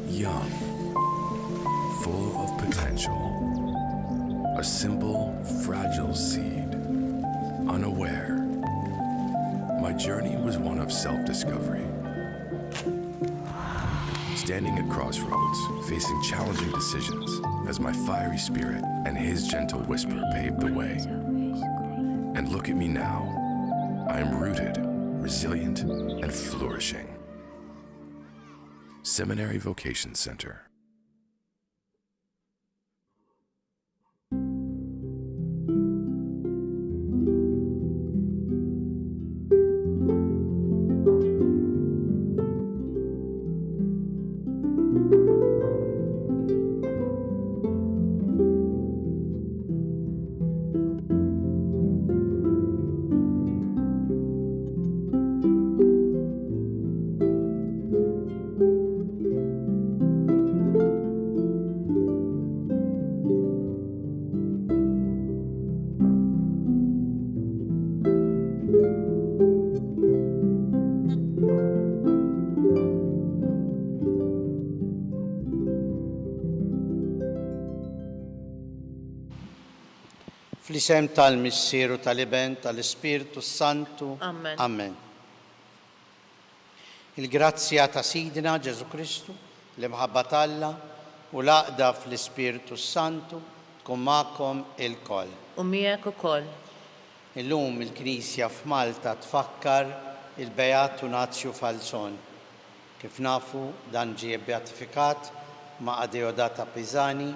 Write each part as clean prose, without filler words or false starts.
Young, full of potential, a simple, fragile seed, unaware. My journey was one of self discovery. Standing at crossroads, facing challenging decisions, as my fiery spirit and his gentle whisper paved the way. And look at me now. I am rooted, resilient, and flourishing. Seminary Vocation Center. Fl-isem tal-Missier u tal-Iben tal-Ispirtu s-Santu. Amen. Amen. Il-grazzja ta' Sidna Ġesù Kristu, l-imħabba t'Alla, u l-għaqda fl-Ispirtu s-Santu tkun magħkom ilkoll. U miegħek ukoll. Illum il-Knisja f'Malta tfakkar il-Beatu Nazju Falzon. Kif nafu dan ġie bbeatifikat ma' Adeodata Pisani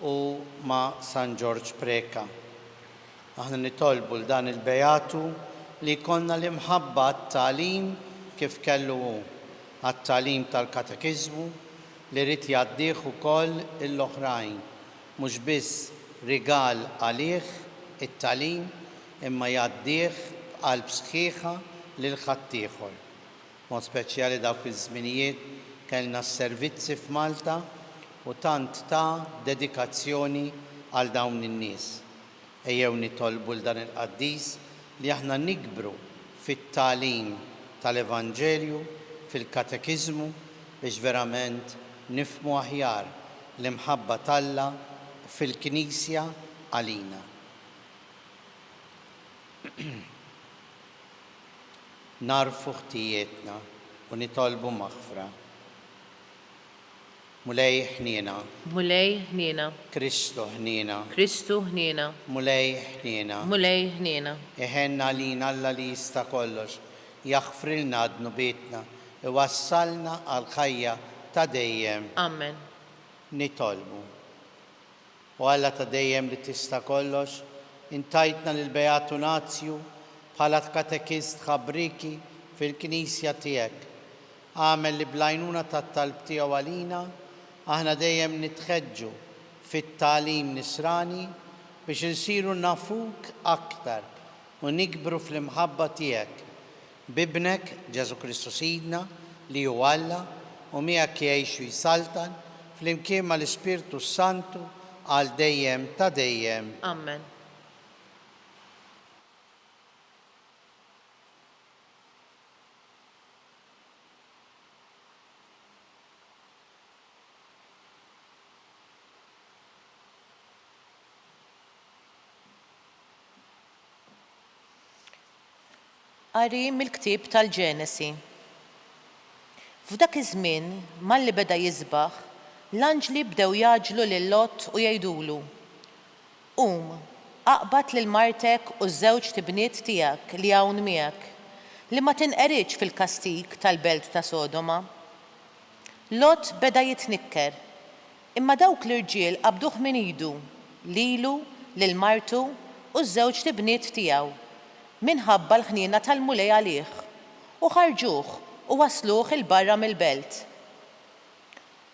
u ma' San Ġorġ Preca. Aħna nitolbu 'l dan il-Beatu li jkollna l-imħabba għat-tagħlim kif kellu hu, għat-tagħlim tal-katekiżmu li ried jgħaddih ukoll 'l oħrajn, mhux biss rigal għalih it-tagħlim imma jgħaddih b'qalb sħiħa lil ħaddieħor. B'mod speċjali dawk iż-żminijiet kellna s-servizzi f'Malta u tant ta dedikazzjoni għal dawn in-nies. Ejjew nitolbu 'l dan il-qaddis li aħna nikbru fit-tagħlim tal-Evanġelju, fil-katekiżmu biex verament nifhmu aħjar l-imħabba t'Alla fil-Knisja għalina. Nagħrfu ħtijietna u nitolbu maħfra. Mulej ħniena. Mulej ħniena. Kristu ħniena. Kristu ħniena. Mulej ħniena. Mulej ħniena. Iħenn għalina Alla li jista' kollox, jaħfrilna dnubietna, iwassalna għall-ħajja ta' dejjem. Amen. Nitolbu. O Alla ta' dejjem li tista' kollox, int tajtna lill-Beatu Nazju bħala katekist ħabrieki fil-Knisja tiegħek. Agħmel li bl-għajnuna tat-talb tiegħu għalina, aħna dejjem nitħeġġu fit-tagħlim nisrani biex insiru nafuk aktar u nikbru fl-imħabba tiegħek. B'Ibnek, Ġesù Kristu Sidna, li hu Alla, u miegħek jgħix u jsaltan, flimkien mal-Ispirtu s-Santu, għal dejjem ta' dejjem. Amen. Qari mill-ktieb tal-Ġenesi. F'dak iż-żmien, malli beda jisbaħ, l-anġli bdew jgħaġġlu lil Lot u jgħidulu, Qum, aqbad lil martek u ż-żewġt ibniet tiegħek li hawn miegħek, li ma tinqeridx fil-kastig tal-belt ta' Sodoma. Lot beda jitnikker, imma dawk l-irġiel qabduh minn idu, lilu, lil martu, u ż-żewġt ibniet tiegħu, minħabba l-ħniena tal-Mulej għalih, u ħarġuh u wassluh 'il barra mill-belt.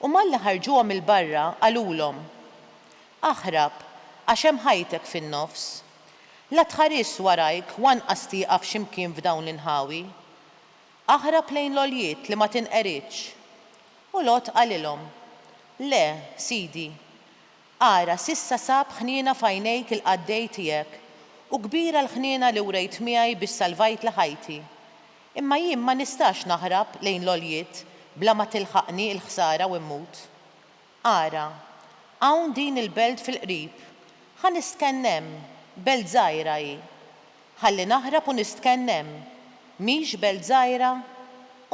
U malli ħarġuhom 'il barra qalulhom, Aħrab, għax hemm ħajtek fin-nofs. La tħarisx warajk u anqas tieqaf xi mkien f'dawn l-inħawi. Aħrab lejn l-għoljiet li ma tinqeridx. U Lot qalilhom, Le, sidi, ara, s'issa sab ħniena f'għajnejk il-qaddej tiegħek, u kbira l-ħniena li wrejt miegħi biex salvajtli ħajti. Imma jien ma nistax naħrab lejn l-għoljiet. bla ma tilħaqni l-ħsara u mmut. Ara, hawn din il-belt fil-qrib, ħa nistkenn hemm, belt żgħira hi. Ħalli naħrab u nistkenn hemm, mhix belt żgħira?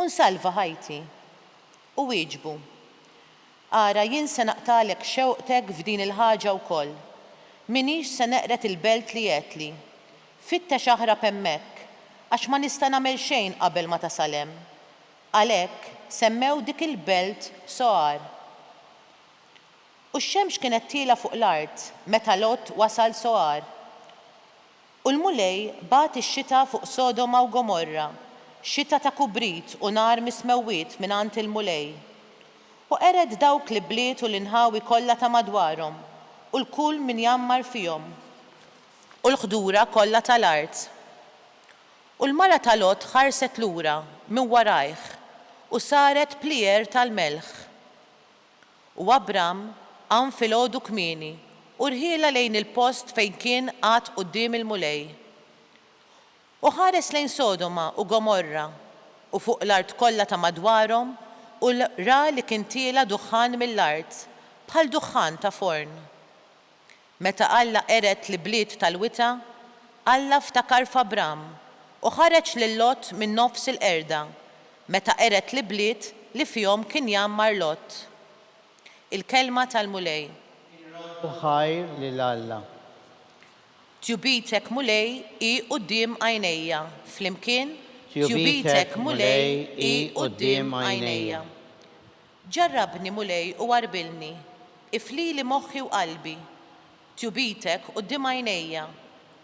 U nsalva ħajti. U wieġbu, Ara, jien se naqtagħlek xewqtek f'din il-ħaġa wkoll. M'iniex se neqred il-belt li għedtli. Fittex aħrab hemmhekk, għax ma nista' nagħmel xejn qabel ma tasal hemm. Għalhekk, semmew dik il-belt Sogħar. U x-xemx kienet tielgħa fuq l-art meta Lot wasal Sogħar. U l-Mulej bagħat ix-xita fuq Sodoma u Gomorra, xita ta' kubrit u nar mis-smewwiet mingħand il-Mulej. U qered dawk l-ibliet u l-inħawi kollha ta' madwarhom, u l-kull min jgħammar fihom, u l-ħdura kollha ta' l-art. U l-mara ta' Lot ħarset lura minn warajh u saret plier tal-melħ. U Abram qam filgħodu kmieni u rħielha lejn il-post fejn kien qagħad quddiem il-Mulej. U ħares lejn Sodoma u Gomorra u fuq l-art kollha ta' madwarhom u ra li kien tiela' duħħan mill-art, bħal duħħan ta' forn. Meta Alla qered l-ibliet tal-wita', Alla ftakar f'Abram u ħareġ lil Lot minn nofs il-qerda, meta qered l-ibliet li fihom kien jgħammar Lot. Il-Kelma tal-Mulej. Inroddu ħajr lil Alla. Tjubitek, Mulej, hi quddiem għajnejja, flimkien, Tjubitek, Mulej, hi quddiem għajnejja. Ġarrabni, Mulej, u għarbilni, iflili moħħi u qalbi. Tjubitek quddiem għajnejja,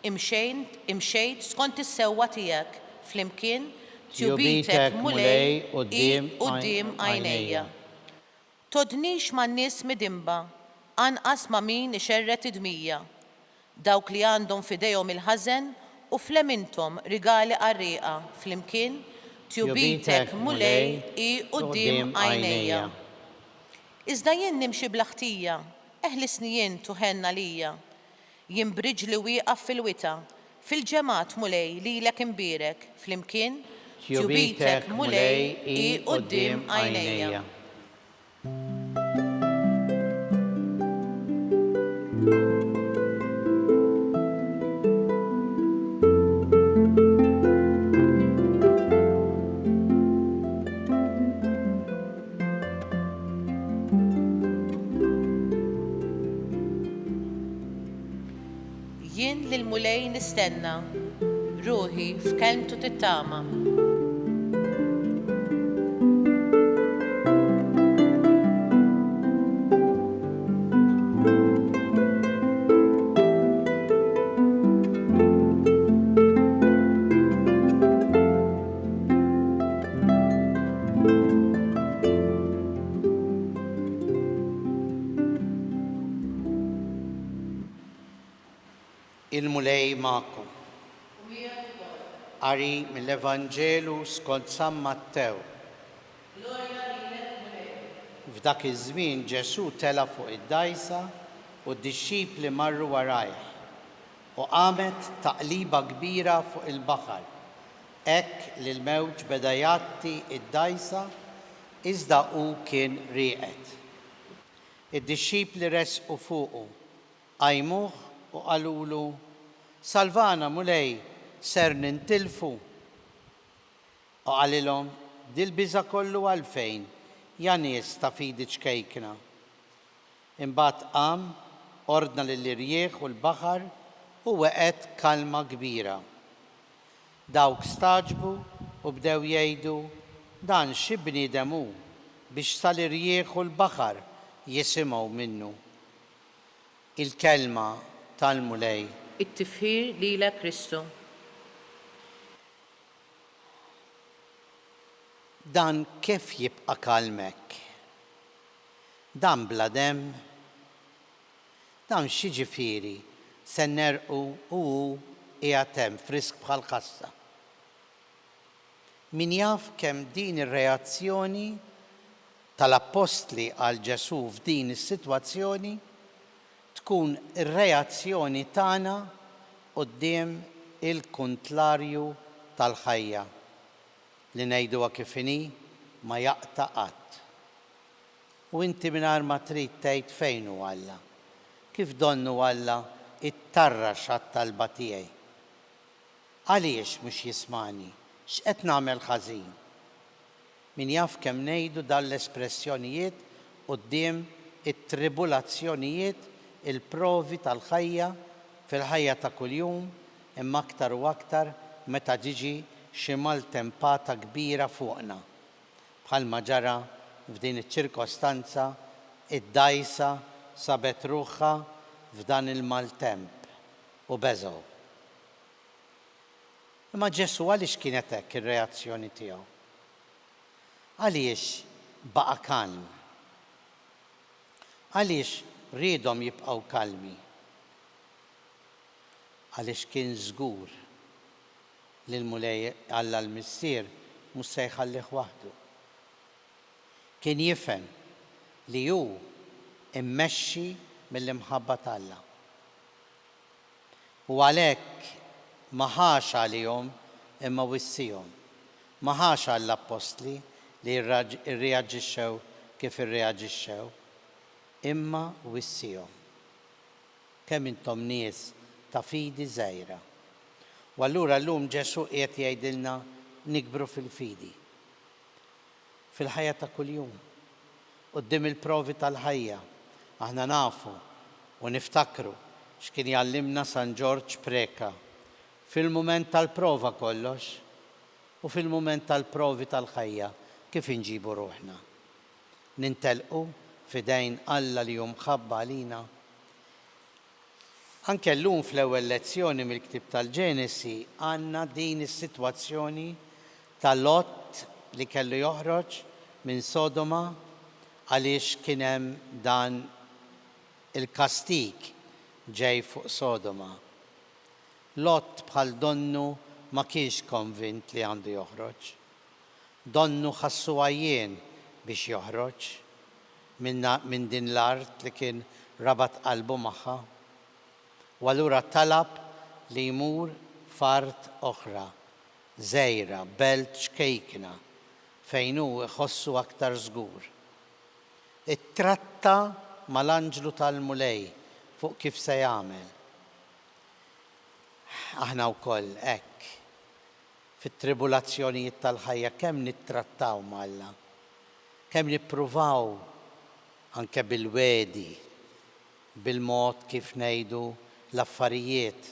imxejt, imxejt skont is-sewwa tiegħek, flimkien, Tjubitek, Mulej, hi quddiem għajnejja. Tgħoddnix man-nies midinba, anqas ma' min ixerred id-dmija. Dawk li għandhom f'idejhom il-ħażen u f'leminthom rigali qarrieqa, flimkien, Tjubitek, Mulej, hi quddiem għajnejja. Iżda jien nimxi bla ħtija, eħlisni int u ħenn għalija. Jien b'riġli wieqaf fil-wita', fil-ġemgħat, Mulej, lilek inbierek, flimkien, Tjubitek, Mulej, hi quddiem għajnejja. Jien lill-Mulej nistenna, ruħi f'kelmtu tittama. Il-Mulej magħkom. Qari mill-Evanġelu skont San Mattew. F'dak iż-żmien Ġesù tela' fuq id-dgħajsa u d-dixxipli marru warajh. U qamet taqliba kbira fuq il-baħar, hekk li l-mewġ beda jgħatti d-dgħajsa, iżda hu kien rieqed. Id-dixxipli resqu fuqu, qajmuh u qalulu, Salvana, Mulej, ser nintilfu! U qalilhom, Dil-biża' kollu għalfejn, ja nies ta' fidi ċkejkna? Imbagħad qam, ordna lill-irjieħ u l-baħar, u weqgħet kalma kbira. Dawk stagħġbu u bdew jgħidu, Dan xi bniedem hu, biex sal-irjieħ u l-baħar jisimgħu minnu? Il-Kelma tal-Mulej. It-tifħir lilek Kristu. Dan kif jibqa' kalm hekk? Dan bla demm? Dan x'jiġifieri se negħrqu u hu qiegħed hemm frisk bħal ħassa? Min jaf kemm din ir-reazzjoni tal-appostli għal Ġesù f'din is-sitwazzjoni tkun ir-reazzjoni tagħna quddiem il-kuntlarju tal-ħajja. Li ngħiduha kif inhi, ma jaqta' qatt. U inti mingħajr ma trid tgħid fejn hu Alla? Kif donnu Alla ittarrax għat-talba tiegħi? Għaliex mhux jismagħni? X'qed nagħmel ħażin? Min jaf kemm ngħidu dan l-espressjonijiet quddiem it-tribulazzjonijiet, il-provi tal-ħajja, fil-ħajja ta' kuljum, imma aktar u aktar meta tiġi xi maltempata kbira fuqna. Bħalma ġara f'din iċ-ċirkostanza, id-dgħajsa sabet ruħha f'dan il-maltemp u beżgħu. Imma Ġesù għaliex kienet hekk ir-reazzjoni tiegħu? Għaliex baqa' kalm? Għaliex riedhom jibqgħu kalmi? Għaliex kien żgur li l-Mulej Alla l-Missier mhux se jħallih waħdu. Kien jifhem li hu mmexxi mill-imħabba t'Alla. U għalhekk ma ħax għalihom imma wissihom. Ma ħax għall-appostli li rreaġixxew kif irreaġixxew, imma wissihom. Kemm intom nies ta' fidi żgħira. U allura llum Ġesù qiegħed jgħidilna nikbru fil-fidi. Fil-ħajja ta' kuljum. Quddiem il-provi tal-ħajja, aħna nafu u niftakru x'kien jgħallimna San Ġorġ Preca, fil-mument tal-prova kollox, u fil-mument tal-provi tal-ħajja kif inġibu ruħna? Nintelqu f'idejn Alla li hu mħabba għalina? Anke llum fl-ewwel lezzjoni mill-ktieb tal-Ġenesi għandna din is-sitwazzjoni ta' Lot li kellu joħroġ minn Sodoma għaliex kien hemm dan il-kastig ġej fuq Sodoma. Lot bħal donnu ma kienx konvint li għandu joħroġ. Donnu ħassu għajjien biex joħroġ minn minn din l-art li kien rabat qalbu magħha. U allura talab li jmur f'art oħra, żgħira, belt ċkejkna, fejn hu jħossu aktar żgur. Ittratta mal-anġlu tal-Mulej fuq kif se jagħmel. Aħna wkoll hekk. Fit-tribulazzjonijiet tal-ħajja kemm nittrattaw ma' Alla? Kemm nippruvaw, anke bil-wegħdi, bil-mod kif ngħidu l-affarijiet,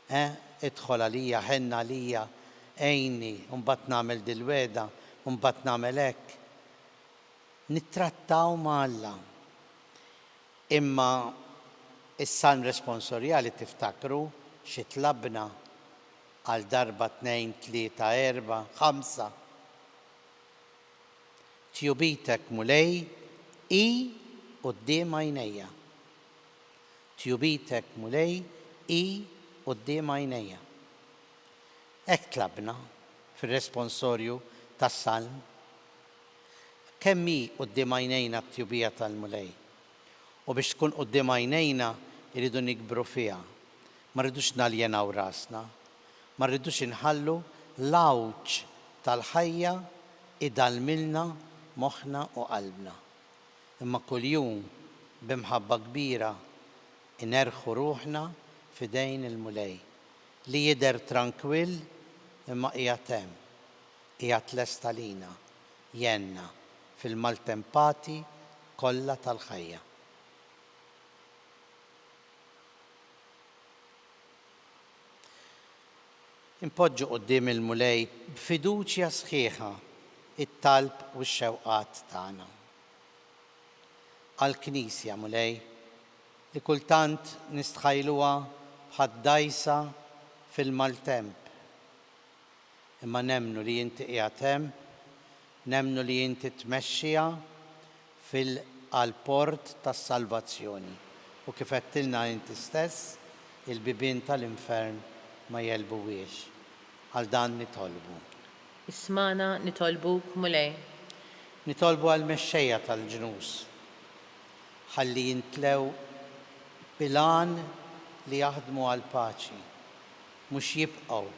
eh, idħol għalija, ħenn għalija, għinni, u mbagħad nagħmel dil-wegħda, u mbagħad nagħmel hekk. Nittrattaw ma' Alla. Imma s-Salm Responsorjali tiftakru xi tlabna għal darba, tnejn, tlieta, erbgħa, ħamsa. Tjubitek, Mulej, hi quddiem għajnejja. Tjubitek, Mulej, hi quddiem għajnejja. Hekk tlabna fir-responsorju tas-Salm. Kemm hi quddiem għajnejna t-tjubija tal-Mulej? U biex tkun quddiem għajnejna rridu nikbru fiha. Ma rridux naljenaw rasna. Ma rridux inħallu l-għawġ tal-ħajja idallmilna moħħna u qalbna. Imma kuljum bi mħabba kbira inerħu ruħna f'idejn il-Mulej, li jidher trankwill imma qiegħed hemm, qiegħed lest għalina, jgħinna fil-maltempati kollha tal-ħajja. Inpoġġu quddiem il-Mulej b'fiduċja sħiħa t-talb u x-xewqat tagħna. Għall-Knisja, Mulej, li kultant nistħajluha bħad-dgħajsa fil-maltemp, imma nemmnu li inti qiegħed hemm, nemmnu li inti tmexxiha fil għall-port tas-salvazzjoni, u kif għedtilna inti stess, il-bibien tal-infern ma jegħlbuhiex. Għal dan nitolbu. Ismagħna nitolbuk, Mulej. Nitolbu għall-mexxejja tal-ġnus, ħalli jintlew bil-għan li jaħdmu għall-paċi, mhux jibqgħu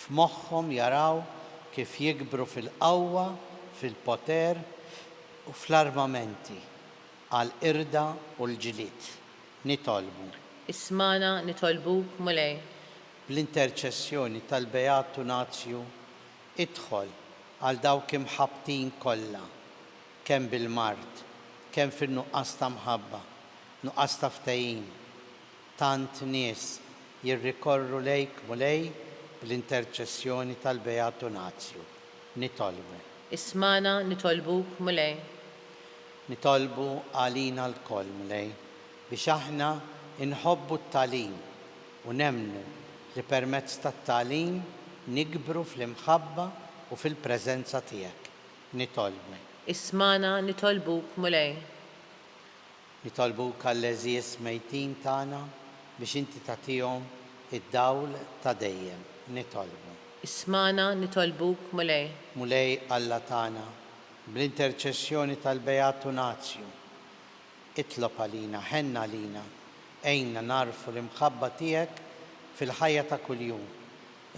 f'moħħhom jaraw kif jikbru fil-qawwa. fil-poter u fl-armamenti għall-qirda u l-ġlied. Nitolbu. Ismagħna nitolbuk, Mulej. Bl-interċessjoni tal-Beatu Nazju, idħol għal dawk imħabbtin kollha, kemm bil-mard, kemm fin-nuqqas ta' mħabba, nuqqas ta' ftehim. Tant nies jirrikorru lejk, Mulej, bl-interċessjoni tal-Beatu Nazju. Nitolbu. Ismagħna nitolbuk, Mulej. Nitolbu għalina lkoll, Mulej, biex aħna nħobbu t-tagħlim u nemmnu li permezz tat-tagħlim nikbru fl-imħabba u fil-preżenza tiegħek. Nitolbu. Ismagħna nitolbuk, Mulej. Nitolbuk għall-għeżież mejtin tagħna biex inti tagħtihom id-dawl ta' dejjem. Nitolbu. Ismagħna nitolbuk, Mulej. Mulej Alla tagħna, bl-interċessjoni tal-Beatu Nazju, itlob għalina, ħenn għalina, għinna nagħrfu l-imħabba tiegħek fil-ħajja ta' kuljum,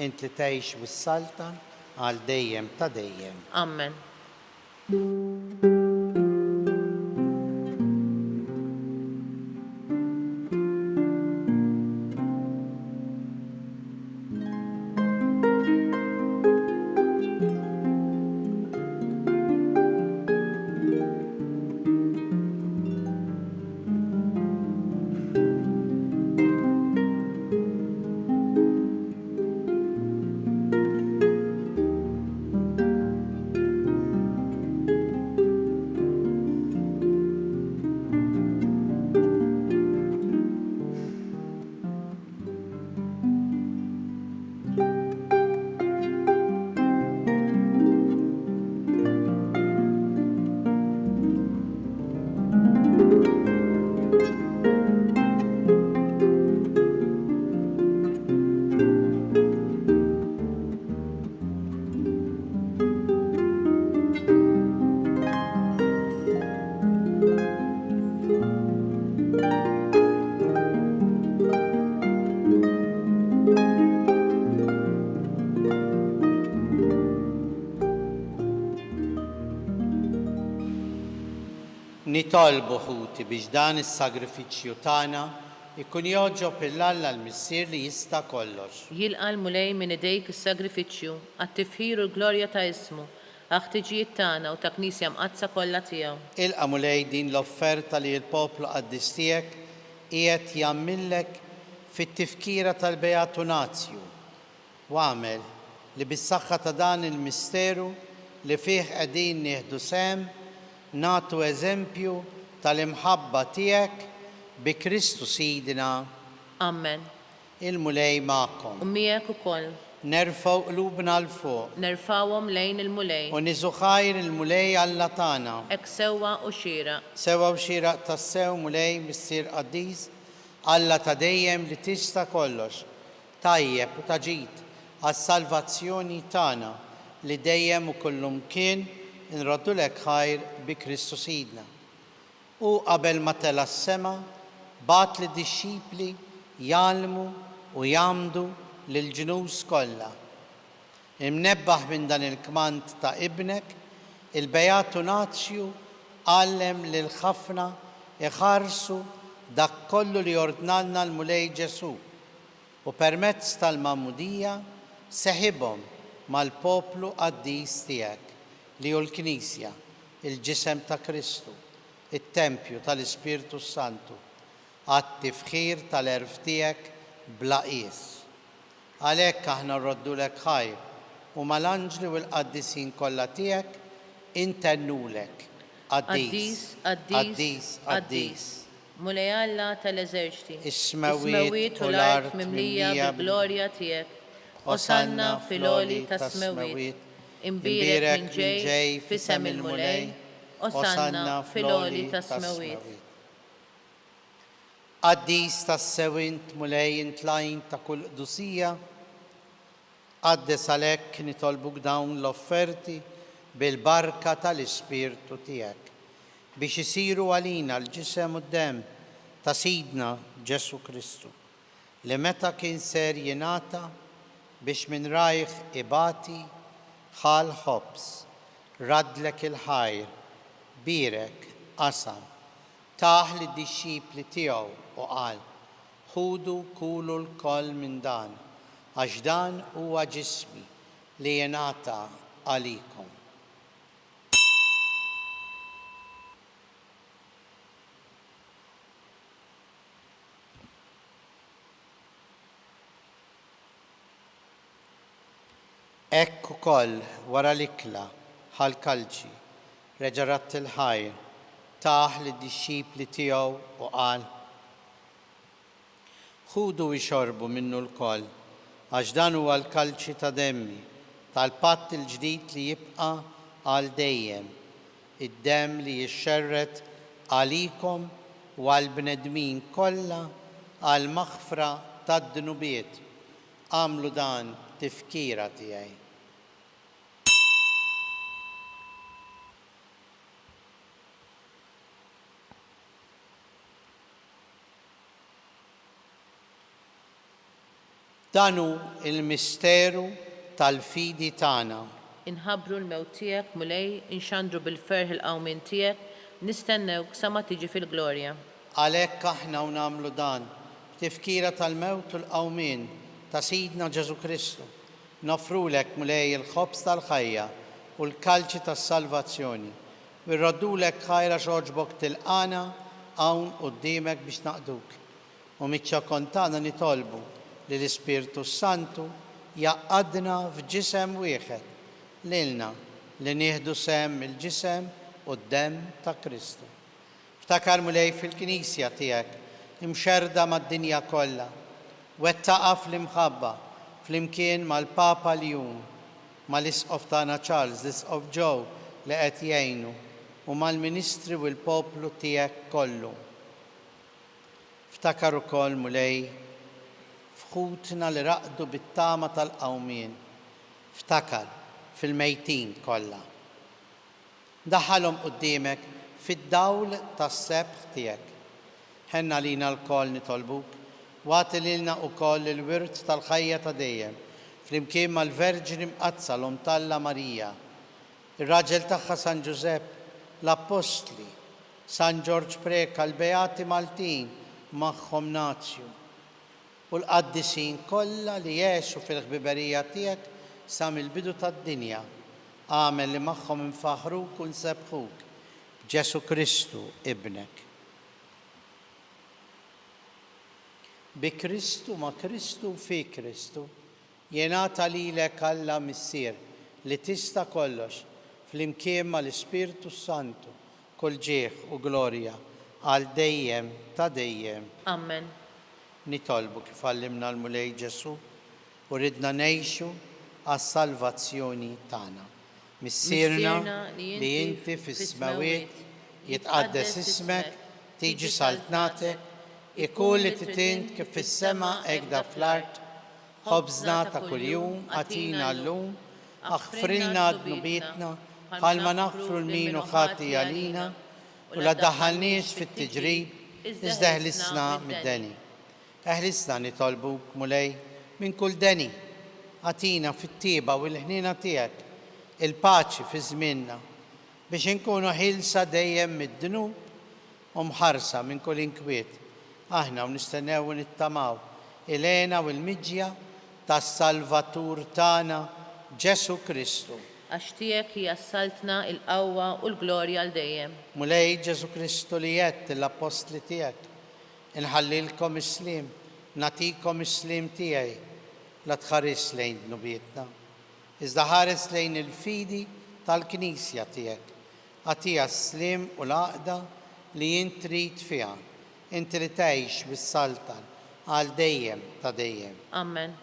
int li tgħix u ssaltan għal dejjem ta' dejjem. Ammen. Nitolbu, ħuti, biex dan is-sagrifiċċju tagħna jkun jogħġob 'il Alla l-Missier li jista' kollox. Jilqa' l-Mulej minn idejk is-sagrifiċċju għat-tifħir u l-glorja ta' ismu, għall-ħtiġijiet tagħna u ta' Knisja Mqaddsa kollha tiegħu. Ilqa' Mulej din l-offerta li l-poplu qaddis tiegħek qiegħed jagħmillek fit-tifkira tal-Beatu Nazju, u agħmel li bis-saħħa ta' dan il-misteru li fih qegħdin nieħdu sehem, nagħtu eżempju tal-imħabba tiegħek bi Kristu Sidna. Ammen. Il-Mulej magħkom. U miegħek ukoll. Nerfgħu qlubna 'l fuq. Nerfgħuhom lejn il-Mulej. U niżu ħajr il-Mulej Alla tagħna. Hekk sewwa u xieraq. Sewwa u xieraq tassew, Mulej, Missier qaddis, Alla ta' dejjem li tista' kollox, tajjeb u ta' ġid għas-salvazzjoni tagħna li dejjem u kullumkien inroddulek ħajr bi Kristu Sidna. Hu qabel ma tela' s-sema bagħat lid-dixxipli jgħallmu u jgħammdu lill-ġnus kollha. Imnebbaħ minn dan il-kmand ta' Ibnek, il-Beatu Nazju għallem lil ħafna jħarsu dak kollu li ordnalna l-Mulej Ġesù, u permezz tal-Magħmudija seħibhom mal-poplu qaddis tiegħek, li hu l-Knisja, il-Ġisem ta' Kristu, it-tempju tal-Ispirtu s-Santu, għat-tifħir tal-għerf tiegħek bla qies. Għalhekk aħna rroddulek ħajr, u mal-anġli u l-qaddisin kollha tiegħek intennulek, Qaddis, qaddis, qaddis. Mulej Alla tal-eżerċti. Is-smewwiet u l-art mimlija bil-glorja tiegħek. Osanna fil-għoli tas-smewwiet. Imbierek min ġej f'isem il-Mulej. Osanna fil-għoli tas-smewwiet. Qaddis tassew int, Mulej, int l-għajn ta' kull qdusija. Qaddes għalhekk nitolbuk dawn l-offerti bil-barka tal-Ispirtu tiegħek, biex isiru għalina l-ġisem u d-demm ta' Sidna Ġesù Kristu, li meta kien ser jingħata biex minn rajh ibati, ħa l-ħobż. Raddlek il-ħajr, bierek, qasam, tah lid-dixxipli tiegħu u qal, Ħudu kulu lkoll minn dan, għax dan huwa ġismi li jingħata għalikom. Hekk ukoll wara l-ikla ħa l-kalċi, reġa' radd il-ħajr, tah lid-dixxipli tiegħu u qal, Ħudu u ixorbu minnu lkoll, għax dan huwa l-kalċi ta' demmi, tal-patt il-ġdid li jibqa' għal dejjem, id-demm li jixxerred għalikom u għall-bnedmin kollha għall-maħfra tad-dnubiet. Agħmlu dan b'tifkira tiegħi. Dan hu l-misteru tal-fidi tagħna. Inħabbru l-mewt tiegħek, Mulej, inxandru bil-ferħ il-qawmien tiegħek, nistennewk sa ma tiġi fil-glorja. Għalhekk aħna u nagħmlu dan, b'tifkira tal-mewt u l-qawmien ta' Sidna Ġesù Kristu, noffrulek, Mulej, il-ħobż tal-ħajja u l-kalċi tas-salvazzjoni, u rroddulek ħajr għax għoġbok tilqagħna hawn quddiemek biex naqduk. U miċ-ċokon tagħna nitolbu li l-Ispirtu s-Santu jgħaqqadna f'ġisem wieħed, lilna li nieħdu sehem mill-ġisem u d-demm ta' Kristu. Ftakar, Mulej, fil-Knisja tiegħek imxerrda mad-dinja kollha. Wettaqha fl-imħabba, flimkien mal-Papa Ljun, mal-Isqof tagħna Charles, l-Isqof Joe li qed jgħinu, u mal-ministri u l-poplu tiegħek kollu. Ftakar ukoll, Mulej, f'ħutna li raqdu bit-tama tal-qawmien. Ftakar fil-mejtin kollha. Daħħalhom quddiemek fid-dawl tas-sebħ tiegħek. Ħenn għalina lkoll nitolbuk, u agħti lilna ukoll il-wirt tal-ħajja ta' dejjem, flimkien mal-Verġni Mqaddsa l-Omm t'Alla Marija, ir-raġel tagħha San Ġużepp, l-Appostli, San Ġorġ Preca, l-Beati Maltin magħhom Nazju, u l-qaddisin kollha li għexu fil-ħbiberija tiegħek sa mill-bidu tad-dinja, agħmel li magħhom infaħħruk u nsebbħuk, b'Ġesù Kristu, Ibnek. Bi Kristu, ma' Kristu u fi Kristu, jingħata lilek Alla Missier li tista' kollox, flimkien mal-Ispirtu s-Santu, kull ġieħ u glorja għal dejjem ta' dejjem. Amen. Nitolbu kif għallimna l-Mulej Ġesù u ridna ngħixu għas-salvazzjoni tagħna. Missierna li inti fis-smewwiet, jitqaddes ismek, tiġi saltnatek, ikun li trid int kif fis-sema hekk da fl-art. Ħobżna ta' kuljum agħtina llum, aħfrilna dnubietna bħalma naħfru 'l min hu ħati għalina, u la ddaħħalniex fit-tiġrib, iżda eħlisna mid-deni. Eħlisna, nitolbuk, Mulej, minn kull deni. Agħtina fit-tjieba u l-ħniena tiegħek il-paċi fi żmienna, biex inkunu ħielsa dejjem mid-dnub u mħarsa minn kull inkwiet, aħna u nistennew u nittamaw il-hena u l-miġja tas-Salvatur tagħna, Ġesù Kristu. Għax tiegħek hija s-saltna, il-qawwa u l-glorja għal dejjem. Mulej Ġesù Kristu li għedt lill-appostli tiegħek, Inħallilkom is-sliem, nagħtikom is-sliem tiegħi, la tħarisx lejn dnubietna, iżda ħares lejn il-fidi tal-Knisja tiegħek. Agħtiha s-sliem u l-għaqda li int trid fiha, inti li tgħix u ssaltan għal dejjem ta' dejjem. Amen.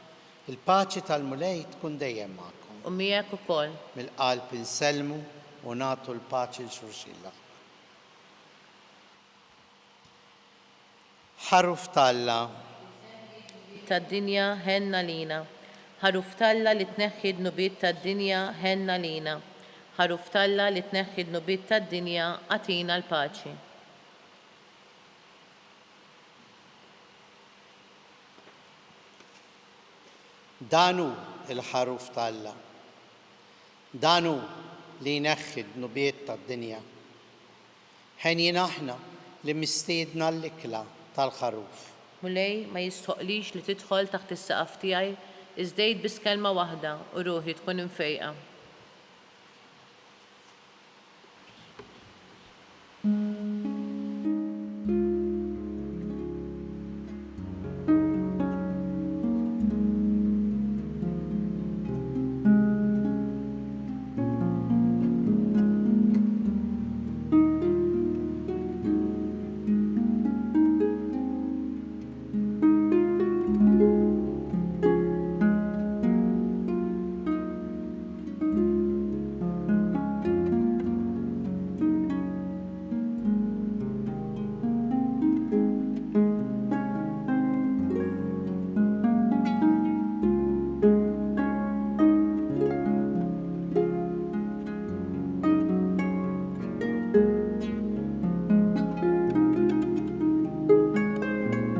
Il-paċi tal-Mulej tkun dejjem magħkom. U miegħek ukoll. Mill-qalb insellmu u nagħtu l-paċi 'l xulxin l-aħwa. Ħaruf t'Alla. Tad-dinja, ħenn għalina. Ħaruf t'Alla li tneħħi d-dnubiet tad-dinja, ħenn għalina. Ħaruf t'Alla li tneħħi d-dnubiet tad-dinja, agħtina l-paċi. Dan hu l-Ħaruf t'Alla. Dan hu li jneħħi d-dnubiet tad-dinja. Henjin aħna li mistiedna għall-ikla tal-Ħaruf. Mulej, ma jistħoqqlix li tidħol taħt is-saqaf tiegħi, iżda għid biss kelma waħda u ruħi tkun imfejqa.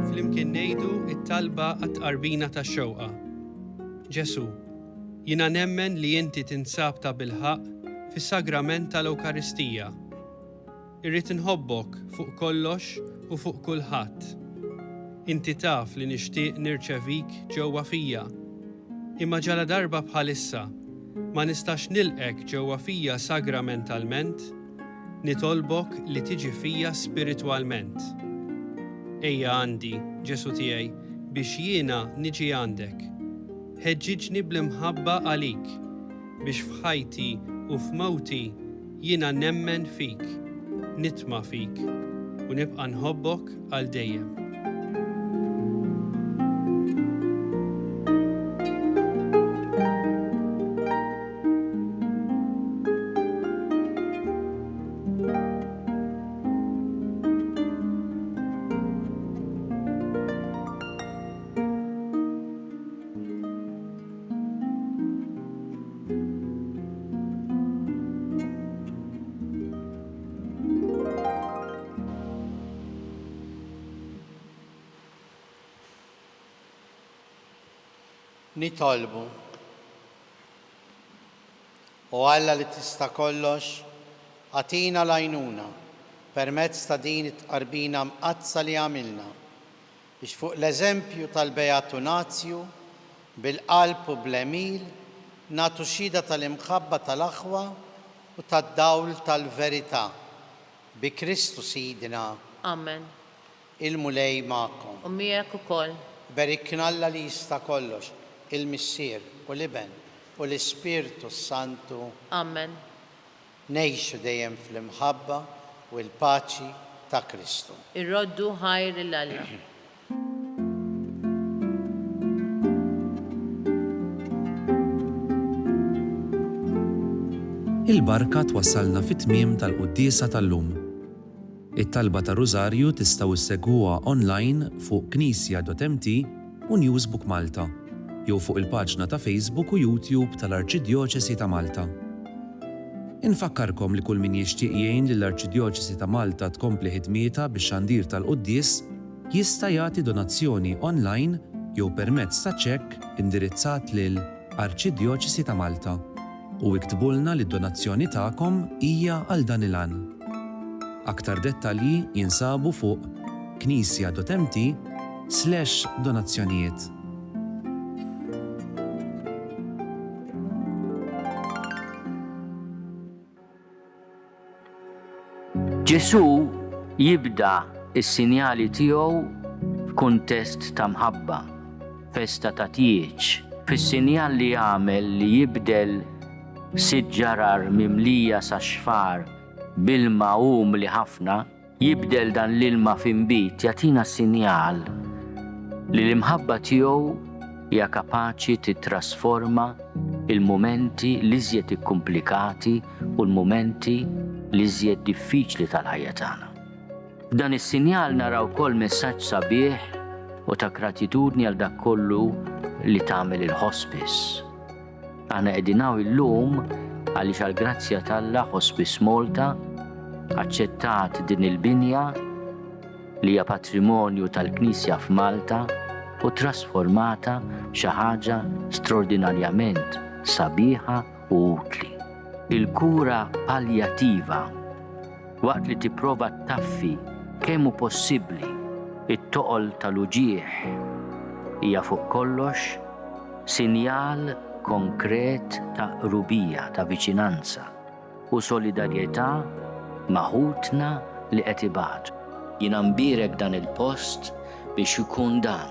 Flimkien ngħidu t-talba għat-tqarbina tax-xewqa. Ġesù, jiena nemmen li inti tinsab tabilħaqq fis-Sagrament tal-Ewkaristija. Irrid inħobbok fuq kollox u fuq kulħadd. Inti taf li nixtieq nirċevik ġewwa fija. Imma ġaladarba bħalissa ma nistax nilqgħek ġewwa fija sagramentalment, nitolbok li tiġi fija spiritwalment. Ejja għandi, Ġesù tiegħi, biex jiena niġi għandek. Ħeġġiġni bl-imħabba għalik, biex f'ħajti u f'mewti Jiena nemmen fik, nitma' fik, u nibqa' nħobbok għal dejjem. Nitolbu. O Alla li tista' kollox, agħtina l-għajnuna permezz ta' din it-tqarbina mqaddsa li għamilna, biex fuq l-eżempju tal-Beatu Nazju, bil-qalb u bl-għemil, nagħtu xhieda tal-imħabba tal-aħwa u tad-dawl tal-verità. Bi Kristu Sidna. Amen. Il-Mulej magħkom. U miegħek ukoll. Iberikna Alla li jista' kollox, il-Missier, u l-Iben, u l-Ispirtu s-Santu. Amen. Ngħixu dejjem fl-imħabba u l-paċi ta' Kristu. Irroddu ħajr lil Alla. Il-barka twassalna fit-tmiem tal-quddiesa tal-lum. It-talba tar-Rużarju tistgħu ssegwuha online fuq knisja.mt u Newsbook Malta jew fuq il-paġna ta' Facebook u YouTube tal-Arċidjoċesi ta' Malta. Infakkarkom li kull min jixtieq jgħin lill-Arċidjoċesi ta' Malta tkompli ħidmietha bix-xandir tal-quddies jista' jagħti donazzjoni online jew permezz ta' ċekk indirizzat lil Arċidjoċesi ta' Malta u iktbulna li d-donazzjoni tagħkom hija għal dan il-għan. Aktar dettalji jinsabu fuq knisja.mt slash donazzjonijiet. Ġesù jibda s-sinjali tiegħu f'kuntest ta' mħabba, festa ta' tieġ. Fis-sinjal li jagħmel li jibdel sitt ġarar mimlija sax-xfar b'ilma umli ħafna, Jibdel dan l-ilma f'inbid jagħtina sinjal li l-imħabba tiegħu hija kapaċi tittrasforma l-mumenti l-iżjed ikkumplikati u l-mumenti l-iżjed diffiċli tal-ħajja tagħna. F'dan is-sinjal naraw ukoll messaġġ sabiħ u ta' gratitudni għal dak kollu li tagħmel il-hospice. Aħna qegħdin hawn illum għaliex għall-grazzja t'Alla Hospice Malta aċċettat din il-binja li hija patrimonju tal-Knisja f'Malta u trasformata f'xi ħaġa straordinarjament sabiħa u utli. Il-kura paljativa, waqt li tipprova ttaffi kemm hu possibbli t-toqol tal-uġigħ, hija fuq kollox sinjal konkret ta' qrubija, ta' viċinanza u solidarjetà ma' ħutna li qed ibatu. Jiena nbierek dan il-post biex ikun dan,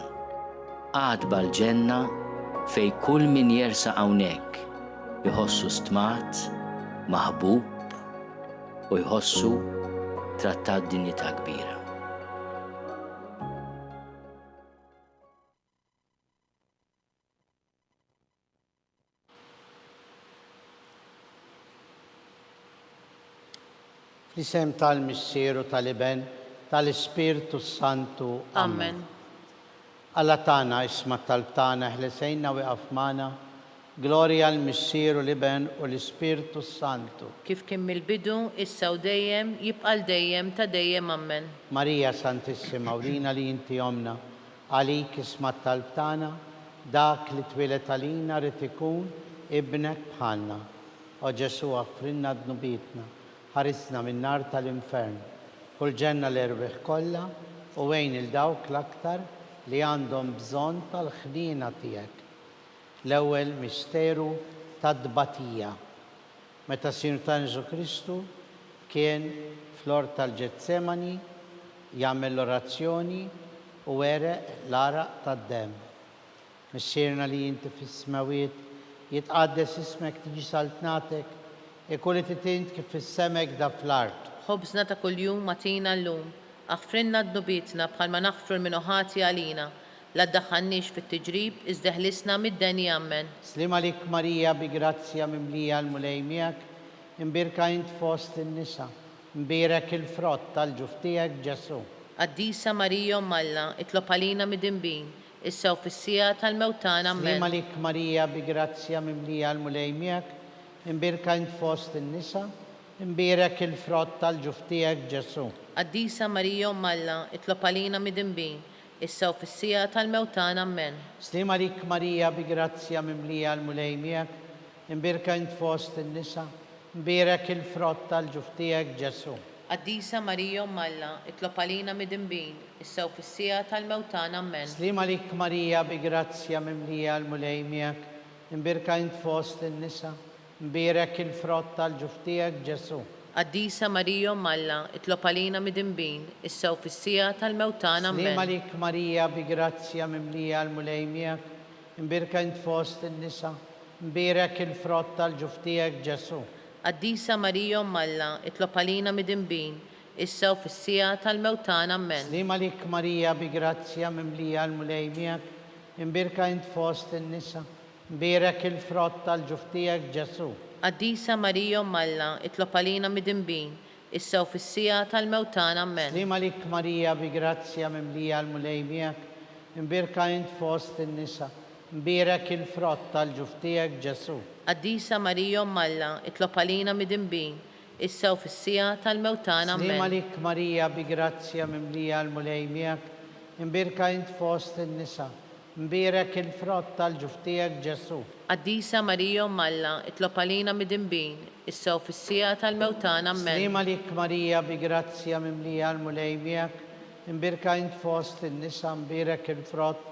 għatba l-ġenna fejn kull min jersaq hawnhekk iħossu stmat, maħbub u jħossu trattat b'dinjità kbira. Fl-isem tal-Missier u tal-Iben, tal-Ispirtu s-Santu. Amen. Alla tagħna, isma' t-talb tagħna, eħles għinna u ieqaf magħna. Glorja l-Missier u l-Iben u l-Ispirtu s-Santu. Kif kien mill-bidu, issa u dejjem, jibqa' għal dejjem ta' dejjem. Ammen. Marija Santissima, urina li inti Ommna, Għalik isma' t-talb tagħna, dak li twieled għalina ried ikun Ibnek bħalna. O Ġesù aħfrilna dnubietna, ħarisna min-nar tal-infern. Ħu l-ġenna l-erwieħ kollha u għin 'il dawk l-aktar li għandhom bżonn tal-ħniena tiegħek. L-ewwel misteru tat-tbatija. Meta s-Sinjur tagħna Ġesù Kristu kien fl-ort tal-Ġetsemani jagħmel l-orazzjoni u għereq l-għaraq tad-demm. Missierna li inti fis-smewwiet, jitqaddes ismek tiġi saltnatek, ikun li trid int kif fis-sema hekk da fl-art. Ħobżna ta' kuljum agħtina llum. Aħfrilna dnubietna bħalma naħfru 'l min hu ħati għalina. La ddaħħalniex fit-tiġrib, iżda eħlisna mid-deni. Ammen. Sliem għalik Marija bi grazzja mimlija l-Mulej miegħek, imbierka int fost in-nisa, mbierek il-frott tal-ġuf tiegħek Ġesù. Qaddisa Marija Omm Alla, itlob għalina midinbin, issa u fis-siegħa tal-mewt tagħna. Ammen. Sliem għalik Marija bi grazzja mimlija l-Mulej miegħek, imbierka int fost in-nisa, imbierek il-frott tal-ġuf tiegħek Ġesù. Qaddisa Marija Omm Alla, itlob għalina midinbin, issa u fis-siegħa tal-mewt tagħna. Ammen. Sliem għalik Marija bi grazzja mimlija l-Mulej miegħek, imbierka int fost in-nisa, mbierek il-frott tal-ġuf tiegħek Ġesù. Qaddisa Marija Omm Alla, itlob għalina midinbin, issa u fis-siegħa tal-mewt tagħna. Ammen. Sliem għalik Marija bi grazzja mimlija l-Mulej miegħek, imbierka int fost in-nisa, Mbierek il-frott tal-ġuf tiegħek, Ġesù. Qaddisa Marija Omm Alla, itlob għalina midinbin, issa u fis-siegħa tal-mewt tagħna. Sliem Ammen. għalik Marija bi grazzja mimlija l-Mulej miegħek, imbierka int fost in-nisa, mbierek il-frott tal-ġuf tiegħek, Ġesù. Qaddisa Marija Omm Alla, itlob għalina midinbin, issa u fis-siegħa tal-mewt tagħna. Ammen. Sliem għalik Marija bi grazzja mimlija l-Mulej miegħek, imbierka int fost in-nisa, Mbierek il-frott tal-ġuf tiegħek, Ġesù. Qaddisa Marija Omm Alla, itlob għalina midinbin, issa u fis-siegħa tal-mewt tagħna. Ammen. Sliem għalik Marija bi grazzja mimlija l-Mulej miegħek, imbierka int fost in-nisa, mbierek il-frott tal-ġuf tiegħek, Ġesù. Qaddisa Marija Omm Alla, itlob għalina midinbin, issa u fis-siegħa tal-mewt tagħna. Sliem Ammen. għalik Marija bi grazzja mimlija l-Mulej miegħek, imbierka int fost in-nisa, Mbierek il-frott tal-ġuf tiegħek, Ġesù. Qaddisa Marija Omm Alla, itlob għalina midinbin, issa u fis-siegħa tal-mewt tagħna. Ammen. Sliem għalik Marija bi grazzja mimlija l-Mulej miegħek, imbierka int fost in-nisa mbierek il-frott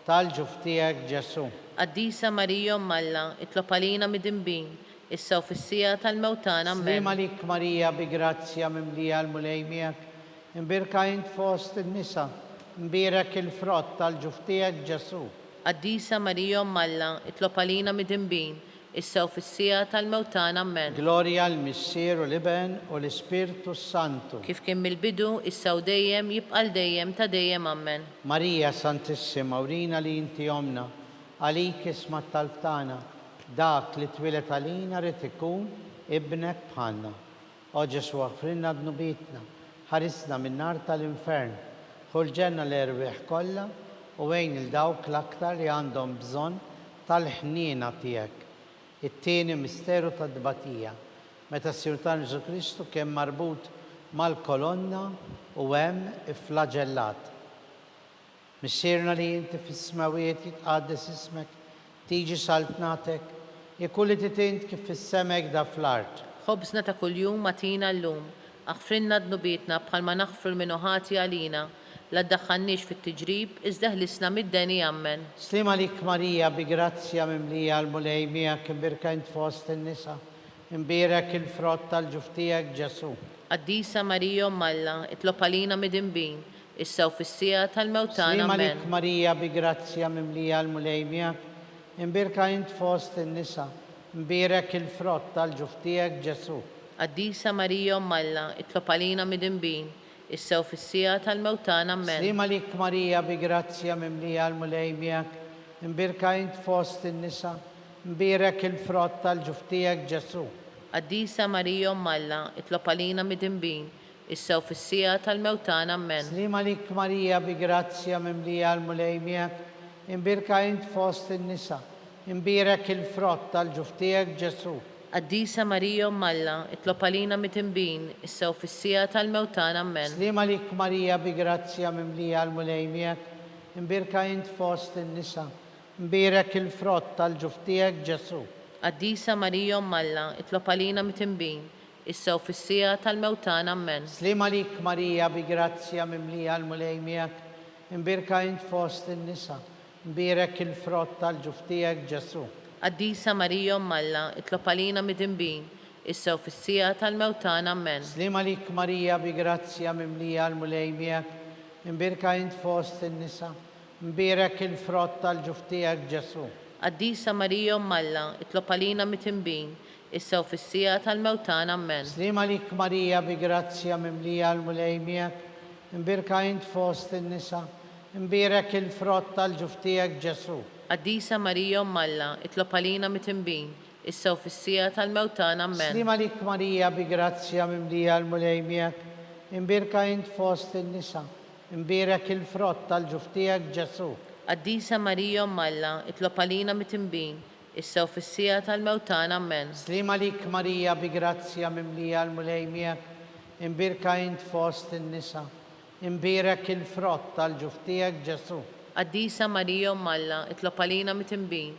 tal-ġuf tiegħek, Ġesù. Qaddisa Marija Omm Alla, itlob għalina midinbin, issa u fis-siegħa tal-mewt tagħna. Sliem Ammen. għalik Marija bi grazzja mimlija l-Mulej miegħek, Imbierka int fost in-nisa, mbierek il-frott tal-ġuf tiegħek, Ġesù. Qaddisa Marija Omm Alla, itlob għalina midinbin, issa u fis-siegħa tal-mewt tagħna. Ammen. Glorja l-Missier u l-Iben u l-Ispirtu s-Santu. Kif kien mill-bidu, issa u dejjem, jibqa' għal dejjem ta' dejjem. Ammen. Marija Santissima, urina li inti Ommna, għalik isma' t-talb tagħna, dak li twieled għalina ried ikun Ibnek bħalna. O Ġesù aħfrilna dnubietna, ħarisna min-nar tal-infern, ħu l-ġenna l-erwieħ kollha u għin 'il dawk l-aktar li għandhom bżonn tal-ħniena tiegħek. It-tieni misteru tat-tbatija, meta s-Sinjur tagħna Ġesù Kristu kien marbut mal-kolonna u hemm ifflaġellat. Missierna li inti fis-smewwiet jitqaddes ismek, tiġi saltnatek, Ikun li trid int kif fis-sema hekk da fl-art. Ħobżna ta' kuljum agħtina llum. Aħfrilna dnubietna bħalma naħfru 'l min hu ħati għalina. La ddaħħalniex fit-tiġrib, iżda eħlisna mid-deni. Ammen. Sliem għalik Marija bi grazzja mimlija l-Mulej miegħek imbierka int fost in-nisa, imbierek il-frott tal-ġuf tiegħek Ġesù. Qaddisa Marija Omm Alla, itlob għalina midinbin, issa u fis-siegħa tal-mewt tagħna. Sliem Ammen. għalik Marija bi grazzja mimlija l-Mulej miegħek, imbierka int fost in-nisa, imbierek il-frott tal-ġuf tiegħek Ġesù. Qaddisa Marija Omm Alla, itlob għalina midinbin, issa u fis-siegħa tal-mewt tagħna. Ammen. Sliem għalik Marija bi grazzja mimlija l-Mulej miegħek, imbierka int fost in-nisa, imbierek il-frott tal-ġuf tiegħek Ġesù. Qaddisa Marija Omm Alla, itlob għalina midinbin, issa u fis-siegħa tal-mewt tagħna. Ammen. Sliem għalik Marija bi grazzja mimlija l-Mulej miegħek, imbierka int fost in-nisa, imbierek il-frott tal-ġuf tiegħek Ġesù. Qaddisa Marija Omm Alla, itlob għalina midinbin, issa u fis-siegħa tal-mewt tagħna. Ammen. Sliem għalik Marija bi grazzja mimlija l-Mulej miegħek, imbierka int fost in-nisa, imbierek il-frott tal-ġuf tiegħek Ġesù. Qaddisa Marija Omm Alla, itlob għalina midinbin, issa u fis-siegħa tal-mewt tagħna. Ammen. Sliem għalik Marija bi grazzja mimlija l-Mulej miegħek, imbierka int fost in-nisa, Mbierek il-frott tal-ġuf tiegħek, Ġesù. Qaddisa Marija Omm Alla, itlob għalina midinbin, issa u fis-siegħa tal-mewt tagħna. Ammen. Sliem għalik Marija bi grazzja mimlija l-Mulej miegħek, imbierka int fost in-nisa, mbierek il-frott tal-ġuf tiegħek, Ġesù. Qaddisa Marija Omm Alla, itlob għalina midinbin, issa u fis-siegħa tal-mewt tagħna. Ammen. Sliem għalik Marija bi grazzja mimlija l-Mulej miegħek, imbierka int fost in-nisa, Imbierek il-frott tal-ġuf tiegħek, Ġesù. Qaddisa Marija Omm Alla, itlob għalina mitinbin, issa u fis-siegħa tal-mewt tagħna. Ammen. Sliem għalik Marija bi grazzja mimlija l-Mulej miegħek, imbierka int fost in-nisa, imbierek il-frott tal-ġuf tiegħek, Ġesù. Qaddisa Marija Omm Alla, itlob għalina mitinbin, issa u fis-siegħa tal-mewt tagħna. Ammen. Sliem għalik Marija bi grazzja mimlija l-Mulej miegħek, imbierka int fost in-nisa, Imbierek il-frott tal-ġuf tiegħek, Ġesù. Qaddisa Marija Omm Alla, itlob għalina mitinbin,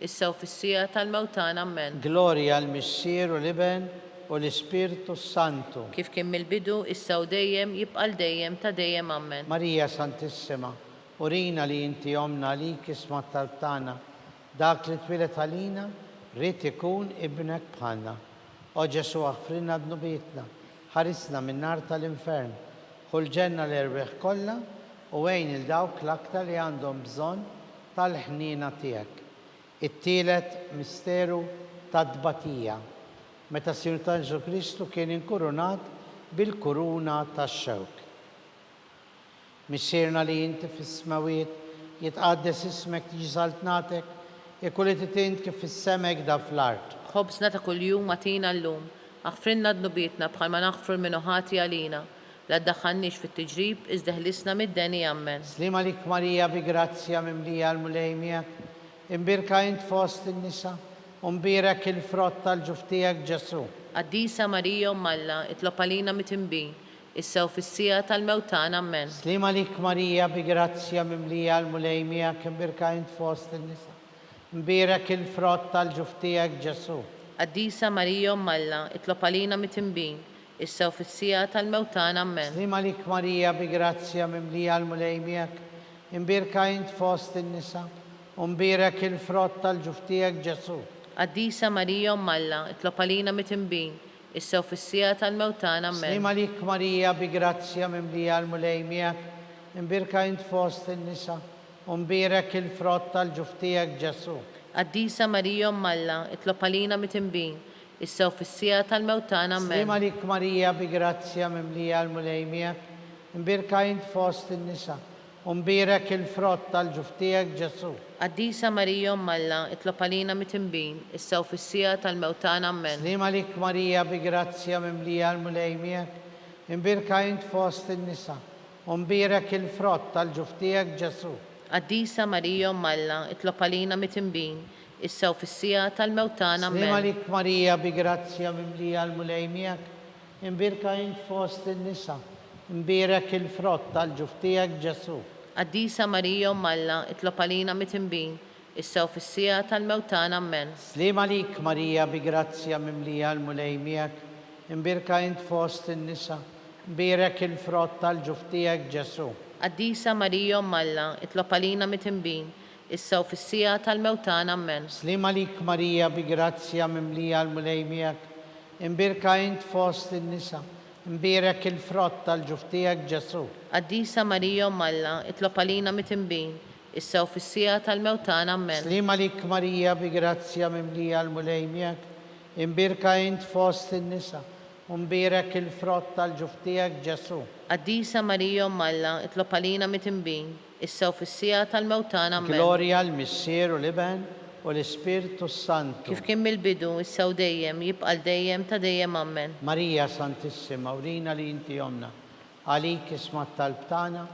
issa u fis-siegħa tal-mewt tagħna. Ammen. Glorja l-Missier u l-Iben u l-Ispirtu s-Santu. Kif kien mill-bidu, issa u dejjem, jibqa' għal dejjem ta' dejjem. Ammen. Marija Santissima, urina li inti Ommna għalik isma' t-talb tagħna. Dak li twieled għalina ried ikun Ibnek bħalna. O Ġesù aħfrilna dnubietna, Ħarisna min-nar tal-infern. Ħu l-ġenna l-erwieħ kollha u għin 'il dawk l-aktar li għandhom bżonn tal-ħniena tiegħek. It-tielet misteru tat-tbatija, meta s-Sinjur tagħna Ġesù Kristu kien inkurunat bil-kuruna tax-xewk. Missierna li inti fis-smewwiet, jitqaddes ismek, tiġi saltnatek, ikun li trid int kif fis-sema hekk da fl-art. Ħobżna ta' kuljum agħtina llum. Aħfrilna dnubietna bħalma naħfru 'l min hu ħati għalina. La ddaħħalniex fit-tiġrib, iżda eħlisna mid-deni. Ammen. Sliem għalik Marija bi grazzja mimlija l-Mulej miegħek, imbierka int fost in-nisa, u mbierek il-frott tal-ġuf tiegħek Ġesù. Qaddisa Marija Omm Alla, itlob għalina mitinbin, issa u fis-siegħa tal-mewt tagħna. Ammen. Sliem għalik Marija bi grazzja mimlija l-Mulej miegħek imbierka int fost in-nisa, mbierek il-frott tal-ġuf tiegħek Ġesù. Qaddisa Marija Omm Alla, itlob għalina mitinbin, issa u fis-siegħa tal-mewt tagħna. Ammen. Sliem għalik Marija bi grazzja mimlija l-Mulej miegħek, imbierka int fost in-nisa, u mbierek il-frott tal-ġuf tiegħek Ġesù. Qaddisa Marija Omm Alla, itlob għalina mitinbin, issa u fis-siegħa tal-mewt tagħna. Ammen. Sliem għalik Marija bi grazzja mimlija l-Mulej miegħek, imbierka int fost in-nisa, u mbierek il-frott tal-ġuf tiegħek Ġesù. Qaddisa Marija Omm Alla, itlob għalina mitinbin, issa u fis-siegħa tal-mewt tagħna. Ammen. Sliem għalik Marija bi grazzja mimlija l-Mulej miegħek, imbierka int fost in-nisa, u mbierek il-frott tal-ġuf tiegħek Ġesù. Qaddisa Marija Omm Alla, itlob għalina mitinbin, issa u fis-siegħa tal-mewt tagħna. Ammen. Sliem għalik Marija bi grazzja mimlija l-Mulej miegħek, imbierka int fost in-nisa, u mbierek il-frott tal-ġuf tiegħek Ġesù. Qaddisa Marija Omm Alla, itlob għalina mitinbin, issa u fis-siegħa tal-mewt tagħna. Sliem Ammen. għalik Marija bi grazzja mimlija l-Mulej miegħek, Imbierka int fost in-nisa, imbierek il-frott tal-ġuf tiegħek, Ġesù. Qaddisa Marija Omm Alla, itlob għalina mitinbin, Issa u fis-siegħa tal-mewt tagħna. Ammen. Sliem għalik Marija bi grazzja mimlija l-Mulej miegħek, imbierka int fost in-nisa, mbierek il-frott tal-ġuf tiegħek Ġesù. Qaddisa Marija Omm Alla, itlob għalina mitinbin, issa u fis-siegħa tal-mewt tagħna. Ammen. Sliem għalik Marija bi grazzja mimlija l-Mulej miegħek, imbierka int fost in-nisa, mbierek il-frott tal-ġuf tiegħek Ġesù. Qaddisa Marija Omm Alla, itlob għalina mitinbin, issa u fis-siegħa tal-mewt tagħna. Ammen. Sliem għalik Marija bi grazzja mimlija l-Mulej miegħek, imbierka int fost in-nisa, u mbierek il-frott tal-ġuf tiegħek Ġesù. Qaddisa Marija Omm Alla, itlob għalina mitinbin, issa u fis-siegħa tal-mewt tagħna. Ammen. Glorja l-Missier u l-Iben u l-Ispirtu s-Santu. Kif kien mill-bidu, issa u dejjem, jibqa' għal dejjem ta' dejjem. Ammen. Marija Santissima, urina li inti Ommna, Għalik isma' t-talb tagħna,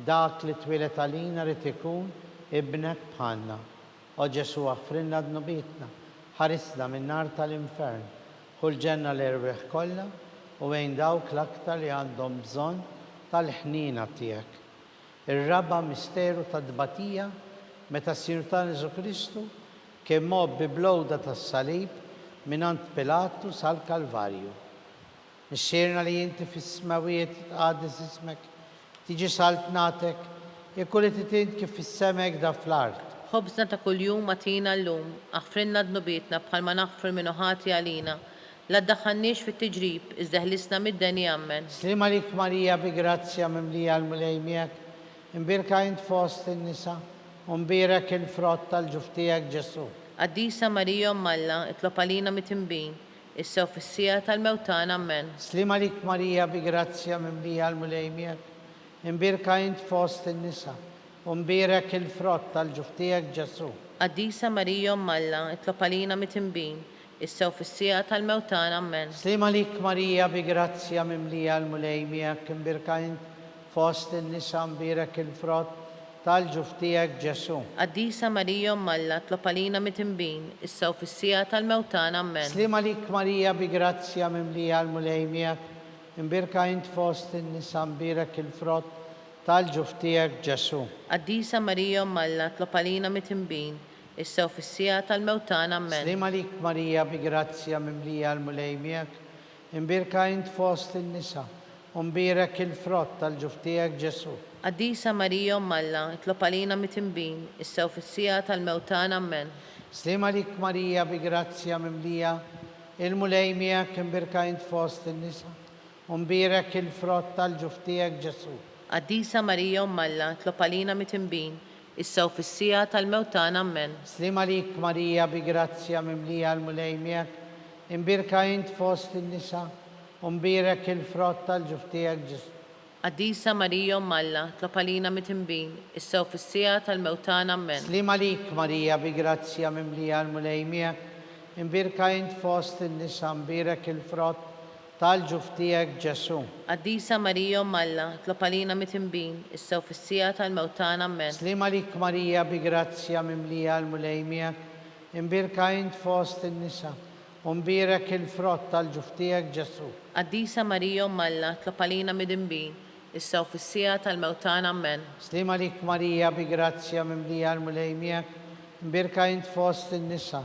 dak li twieled għalina ried ikun Ibnek bħalna. O Ġesù aħfrilna dnubietna, ħarisna min-nar tal-infern, ħu l-ġenna l-erwieħ kollha u għin dawk l-aktar li għandhom bżonn tal-ħniena tiegħek. Ir-raba' misteru tat-tbatija meta s-Sinjur tagħna Ġesù Kristu kien mgħobbi bl-għuda tas-salib mingħand Pilatu sal-Kalvarju. Missierna li inti fis-smewwiet jitqaddes ismek, tiġi saltnatek, ikun li trid int kif fis-sema hekk da fl-art. Ħobżna ta' kuljum agħtina llum, aħfrilna dnubietna bħalma naħfru 'l min hu ħati għalina. La ddaħħalniex fit-tiġrib, iżda eħlisna mid-deni. Ammen. Sliem għalik Marija bi grazzja mimlija l-Mulej miegħek, imbierka int fost in-nisa, u mbierek il-frott tal-ġuf tiegħek Ġesù. Qaddisa Marija Omm Alla, itlob għalina mitinbin, issa u fis-siegħa tal-mewt tagħna. Ammen. Sliem għalik Marija bi grazzja mimlija l-Mulej miegħek, imbierka int fost in-nisa, u mbierek il-frott tal-ġuf tiegħek Ġesù. Qaddisa Marija Omm Alla, itlob għalina mitinbin, issa u fis-siegħa tal-mewt tagħna. Ammen. Sliem għalik Marija bi grazzja mimlija l-Mulej miegħek, imbierka int fost in-nisa mbierek il-frott tal-ġuf tiegħek Ġesù. Qaddisa Marija Omm Alla, tlob għalina mitinbin, issa u fis-siegħa tal-mewt tagħna. Ammen. Sliem għalik Marija bi grazzja mimlija l-Mulej miegħek, imbierka int fost in-nisa mbierek il-frott tal-ġuf tiegħek Ġesù. Qaddisa Marija Omm Alla, tlob għalina mitinbin, issa u fis-siegħa tal-mewt tagħna. Ammen. Sliem għalik Marija bi grazzja mimlija l-Mulej miegħek, imbierka int fost in-nisa U mbierek il-frott tal-ġuf tiegħek, Ġesù. Qaddisa Marija Omm Alla, itlob għalina mitinbin, issa u fis-siegħa tal-mewt tagħna. Ammen. Sliem għalik Marija bi grazzja mimlija, il-Mulej miegħek imbierka int fost in-nisa, u mbierek il-frott tal-ġuf tiegħek, Ġesù. Qaddisa Marija Omm Alla, itlob għalina mitinbin, issa u fis-siegħa tal-mewt tagħna. Ammen. Sliem għalik Marija bi grazzja mimlija l-Mulej miegħek, imbierka int fost in-nisa, U mbierek il-frott tal-ġuf tiegħek, Ġesù. Qaddisa Marija Omm Alla, tlob għalina mitinbin, issa u fis-siegħa tal-mewt tagħna. Ammen. Sliem għalik Marija bi grazzja mimlija l-Mulej miegħek, imbierka int fost in-nisa mbierek il-frott tal-ġuf tiegħek Ġesù. Qaddisa Marija Omm Alla, tlob għalina mitinbin, issa u fis-siegħa tal-mewt tagħna. Ammen. Sliem għalik Marija bi grazzja mimlija l-Mulej miegħek, imbierka int fost in-nisa, U mbierek il-frott tal-ġuf tiegħek, Ġesù. Qaddisa Marija Omm Alla, tlob għalina midinbin, issa u fis-siegħa tal-mewt tagħna. Ammen. Sliem għalik Marija bi grazzja mimlija l-Mulej miegħek, mbierka int fost in-nisa,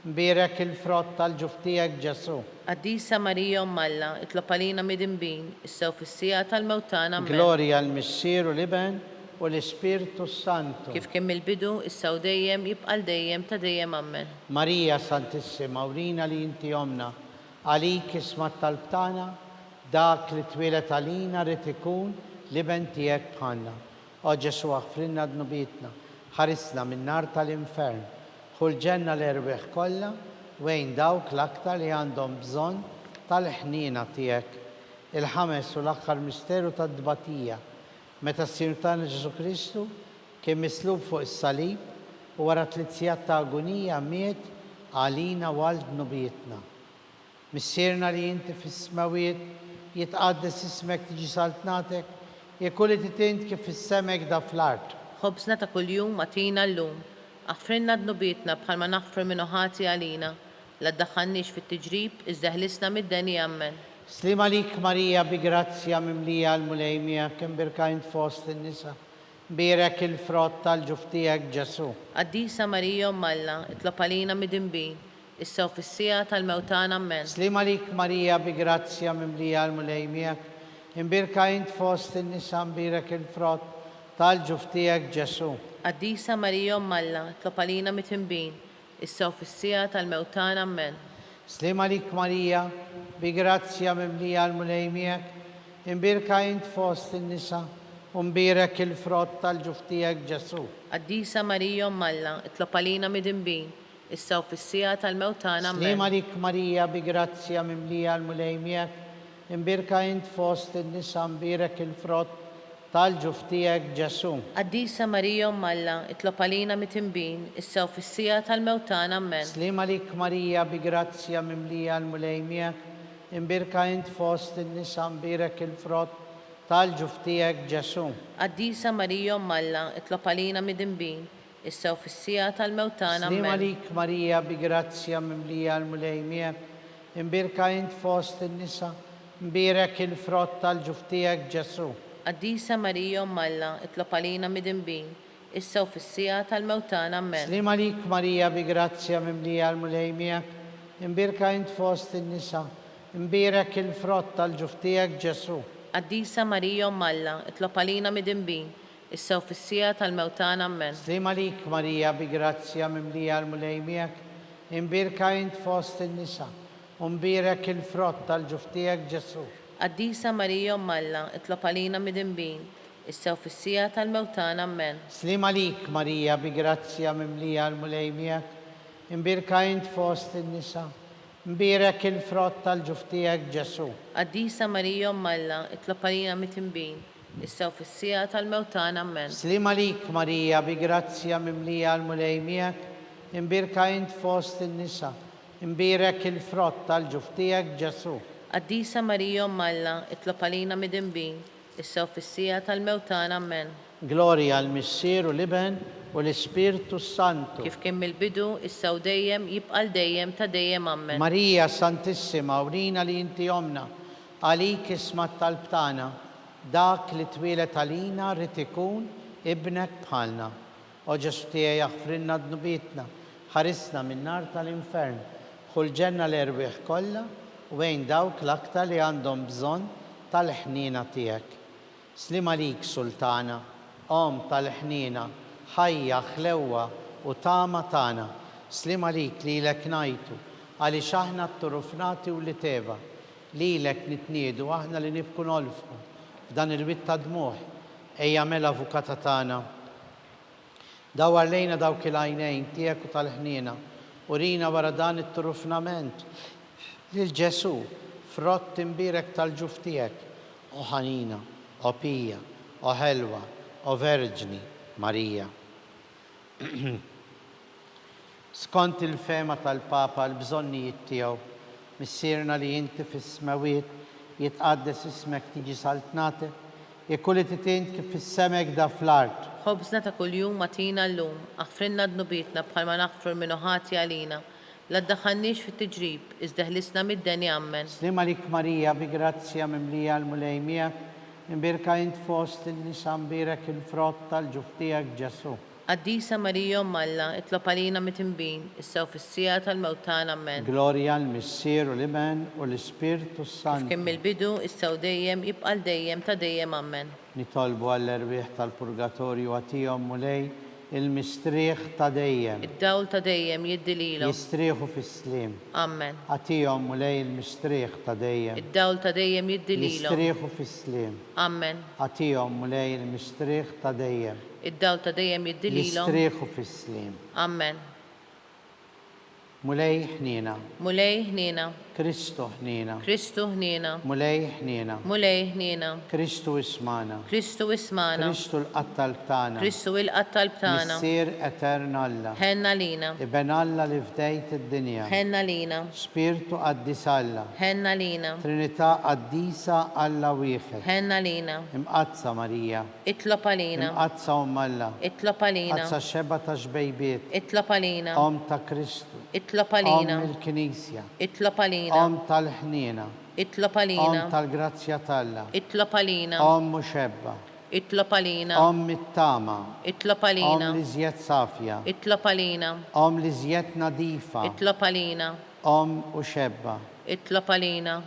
mbierek il-frott tal-ġuf tiegħek, Ġesù. Qaddisa Marija Omm Alla, itlob għalina midinbin, issa u fis-siegħa tal-mewt tagħna. Ammen. Glorja l-Missier u l-Iben u l-Ispirtu s-Santu. Kif kien mill-bidu, issa u dejjem, jibqa' għal dejjem ta' dejjem. Ammen. Marija Santissima urina li inti Ommna, għalik isma' t-talb tagħna, dak li twieled għalina ried ikun l-Iben tiegħek bħalna. O Ġesù aħfrilna dnubietna, ħarisna min-nar tal-infern, ħu l-ġenna l-erwieħ kollha u għin dawk l-aktar li għandhom bżonn tal-ħniena tiegħek. Il-ħames u l-aħħar misteru tat-tbatija, meta s-Sinjur tagħna Ġesù Kristu Kien mislub fuq is-salib u wara tliet sigħat ta' agunija miet għalina u għal dnubietna. Missierna li inti fis-smewwiet, jitqaddes ismek tiġi saltnatek, ikun li trid int kif fis-sema hekk da fl-art. Ħobżna ta' kuljum agħtina llum. Aħfrilna dnubietna bħalma naħfru 'l min hu ħati għalina. La ddaħħalniex fit-tiġrib, iżda eħlisna mid-deni. Ammen. Sliem għalik Marija bi grazzja mimlija l-Mulej miegħek imbierka int fost in-nisa. Mbierek il-frott tal-ġuf tiegħek, Ġesù. Qaddisa Marija Omm Alla, itlob għalina midinbin, issa u fis-siegħa tal-mewt tagħna. Ammen. Sliem għalik Marija bi grazzja mimlija l-Mulej miegħek, imbierka int fost in-nisa mbierek il-frott tal-ġuf tiegħek Ġesù. Qaddisa Marija Omm Alla, itlob għalina midinbin, issa u fis-siegħa tal-mewt tagħna. Ammen. Sliem għalik Marija, bi grazzja mimlija l-Mulej miegħek, imbierka int fost in-nisa u mbierek il-frott tal-ġuf tiegħek Ġesù. Qaddisa Marija Omm Alla, itlob għalina midinbin, issa u fis-siegħa tal-mewt tagħna. Sliem Ammen. għalik Marija, bi grazzja mimlija l-Mulej miegħek, imbierka int fost in-nisa mbierek il-frott tal-ġuf tiegħek Ġesù. Qaddisa Marija Omm Alla, itlob għalina mitinbin, issa u fis-siegħa tal-mewt tagħna. Ammen. Sliem għalik Marija, bi grazzja mimlija l-Mulej miegħek, imbierka int fost in-nisa mbierek il-frott tal-ġuf tiegħek Ġesù. Qaddisa Marija Omm Alla, itlob għalina midinbin, issa u fis-siegħa tal-mewt tagħna. Sliem Ammen. għalik Marija, bi grazzja mimlija l-Mulej miegħek, imbierka int fost in-nisa, mbierek il-frott tal-ġuf tiegħek Ġesù. Qaddisa Marija Omm Alla, itlob għalina midinbin, issa u fis-siegħa tal-mewt tagħna. Ammen. Sliem għalik Marija, bi grazzja mimlija l-Mulej miegħek, imbierka int fost in-nisa, mbierek il-frott tal-ġuf tiegħek Ġesù. Qaddisa Marija Omm Alla, itlob għalina midinbin, issa u fis-siegħa tal-mewt tagħna. Ammen. Sliem għalik Marija, bi grazzja mimlija l-Mulej miegħek, imbierka int fost in-nisa, u mbierek il-frott tal-ġuf tiegħek Ġesù. Qaddisa Marija Omm Alla, itlob għalina midinbin, issa u fis-siegħa tal-mewt tagħna. Ammen. Sliem għalik Marija, bi grazzja mimlija l-Mulej miegħek, imbierka int fost in-nisa, mbierek il-frott tal-ġuf tiegħek Ġesù. Qaddisa Marija Omm Alla, itlob għalina midinbin, issa u fis-siegħa tal-mewt tagħna. Ammen. Sliem għalik Marija, bi grazzja mimlija l-Mulej miegħek, imbierka int fost in-nisa, imbierek il-frott tal-ġuf tiegħek Ġesù. Qaddisa Marija Omm Alla, itlob għalina midinbin, issa u fis-siegħa tal-mewt tagħna. Ammen. Glorja l-Missier u l-Iben u l-Ispirtu s-Santu. Kif kien mill-bidu, issa u dejjem, jibqa' għal dejjem ta' dejjem. Ammen. Marija Santissima, urina li inti ommna, għalik isma' t-talb tagħna, dak li twieled għalina rrid ikun ibnek bħalna. O Ġesù tiegħi aħfrilna dnubietna, ħarisna min-nar tal-infern, ħu l-ġenna l-erwieħ kollha u għin dawk l-aktar li għandhom bżonn tal-ħniena tiegħek. Sliem għalik Sultana, Omm tal-ħniena, ħajja, ħlewwa u tama tagħna. Sliem għalik lilek ngħajtu, għaliex aħna tturufnati wlied Eva. Lilek nitniedu aħna li nibku nolfqu f'dan il-wied ta' dmugħ. Ejja mela Avukata tagħna. Dawwar lejna dawk il-għajnejn tiegħek u tal-ħniena, urina wara dan it-turufnament lil Ġesù, frott imbierek tal-ġuf tiegħek, o ħanina, o pija, o ħelwa, o Verġni Marija. Skont il-fehma tal-Papa l-bżonnijiet tiegħu, Missierna li inti fis-smewwiet, jitqaddes ismek tiġi saltnatek, ikun li trid int kif fis-sema hekk da fl-art. Ħobżna ta' kuljum agħtina llum, aħfrilna dnubietna bħalma naħfru 'l min hu ħati għalina. La ddaħħalniex fit-tiġrib, iżda eħlisna mid-deni. Ammen. Sliem għalik Marija, bi grazzja mimlija l-Mulej miegħek, imbierka int fost in-nisa mbierek il-frott tal-ġuf tiegħek Ġesù. Qaddisa Marija Omm Alla, itlob għalina mitinbin, issa u fis-siegħa tal-mewt tagħna. Ammen. Glorja l-Missier u l-Iben u l-Ispirtu Kif s-Santu. kien mill-bidu, issa u dejjem, jibqa' għal dejjem ta' dejjem. Ammen. Nitolbu għall-erwieħ tal-purgatorju agħtihom, Mulej, il-mistrieħ ta' dejjem. Id-dawl ta' dejjem jiddi lilhom. Jistrieħu fis-sliem. Ammen. Agħtihom, Mulej, il-mistrieħ ta' dejjem. Id-dawl ta' dejjem jiddi lilhom. Jistrieħu fis-sliem. Ammen. Agħtihom, Mulej, il-mistrieħ ta' dejjem. Id-dawl ta' dejjem jiddi lilhom. Jistrieħu fis-sliem. Ammen. Mulej ħniena. Mulej ħniena. Kristu ħniena. Kristu ħniena. Mulej ħniena. Mulej ħniena. Kristu ismagħna. Kristu ismagħna. Kristu lqa' t-talb tagħna. Kristu ilqa' t-talb tagħna. Missier etern Alla. Ħenn għalina. Iben Alla li fdejt id-dinja. Ħenn għalina. Spirtu qaddis Alla. Ħenn għalina. Trinità qaddisa Alla wieħed. Ħenn għalina. Imqaddsa Marija. Itlob għalina. Imqaddsa Omm Alla. Itlob għalina. Qaddsa xebgħa ta' xbejbiet. Itlob għalina. Omm ta' Kristu. Itlob għalina. Omm il-Knisja. Itlob għalina. Omm tal-ħniena. Itlob għalina. Omm tal-grazzja t'Alla. Itlob għalina. Omm u xebba. Itlob għalina. Omm it-tama. Itlob għalina. Omm l-iżjed safja. Itlob għalina. Omm l-iżjed nadifa. Itlob għalina. Omm u xebba. Itlob għalina.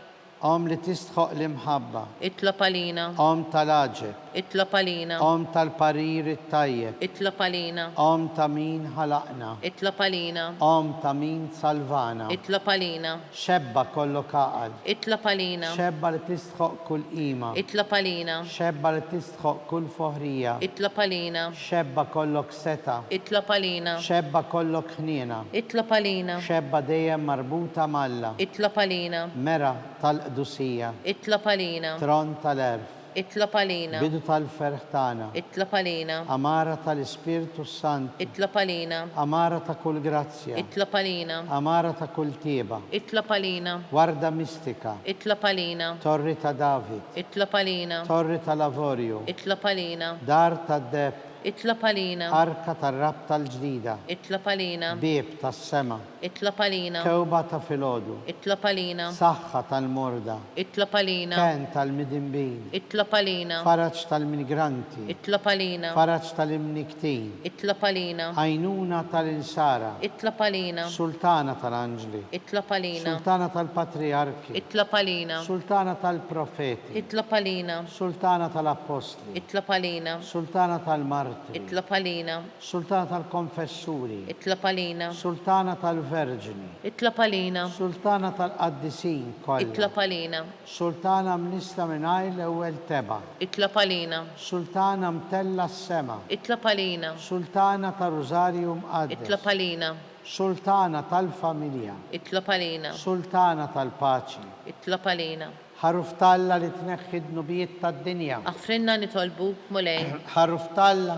Omm li tistħoqq l-imħabba. Itlob għalina. Omm tal-għaġeb. Itlob għalina. Omm tal-parir it-tajjeb. Itlob għalina. Omm ta' min ħalaqna. Itlob għalina. Omm ta' min salvana. Itlob għalina. Xebba kollok għaqal. Itlob għalina. Xebba li tistħoqq kull qima. Itlob għalina. Xebba li tistħoqq kull foħrija. Itlob għalina. Xebba kollok setgħa. Itlob għalina. Xebba kollok ħniena. Itlob għalina. Xebba dejjem marbuta m'Alla. Itlob għalina. Mera tal-qdusija. Itlob għalina. Tron tal-għerf. Itlob għalina. Bidu tal-ferħ tagħna. Itlob għalina. Għamara tal-Ispirtu s-Santu. Itlob għalina. Għamara ta' kull grazzja. Itlob għalina. Għamara ta' kull tjieba. Itlob għalina. Warda mistika. Itlob għalina. Torri ta' David. Itlob għalina. Torri tal-avorju. Itlob għalina. Dar tad-deheb. Itlob għalina. Arka tar-rabta l-ġdida. Itlob għalina. Bieb tas-sema. Itlob għalina. Kewba ta' filgħodu. Itlob għalina. Saħħa tal-morda. Itlob għalina. Kenn tal-midinbin. Itlob għalina. Faraġ tal-migranti. Itlob għalina. Faraġ tal-imnikktin. Itlob għalina. Għajnuna tal-insara. Itlob għalina. Sultana tal-anġli. Itlob għalina. Sultana tal-patrijarki. Itlob għalina. Sultana tal-profeti. Itlob għalina. Sultana tal-appostli. Itlob għalina. Sultana tal-martri. Itlob għalina. Sultana tal-konfessuri. Itlob għalina. Sultana tal-verġni. Itlob għalina. Sultana tal-qaddisin kollha. Itlob għalina. Sultana mnissla mingħajr l-ewwel tebgħa. Itlob għalina. Sultana mtellgħa s-sema. Itlob għalina. Sultana ta' Rużarju Mqaddes. Itlob għalina. Sultana tal-familja. Itlob għalina. Sultana tal-paċi. Itlob għalina. Ħaruf t'Alla li tneħħi d-dnubiet tad-dinja. Aħfrilna nitolbuk, Mulej. Ħaruf t'Alla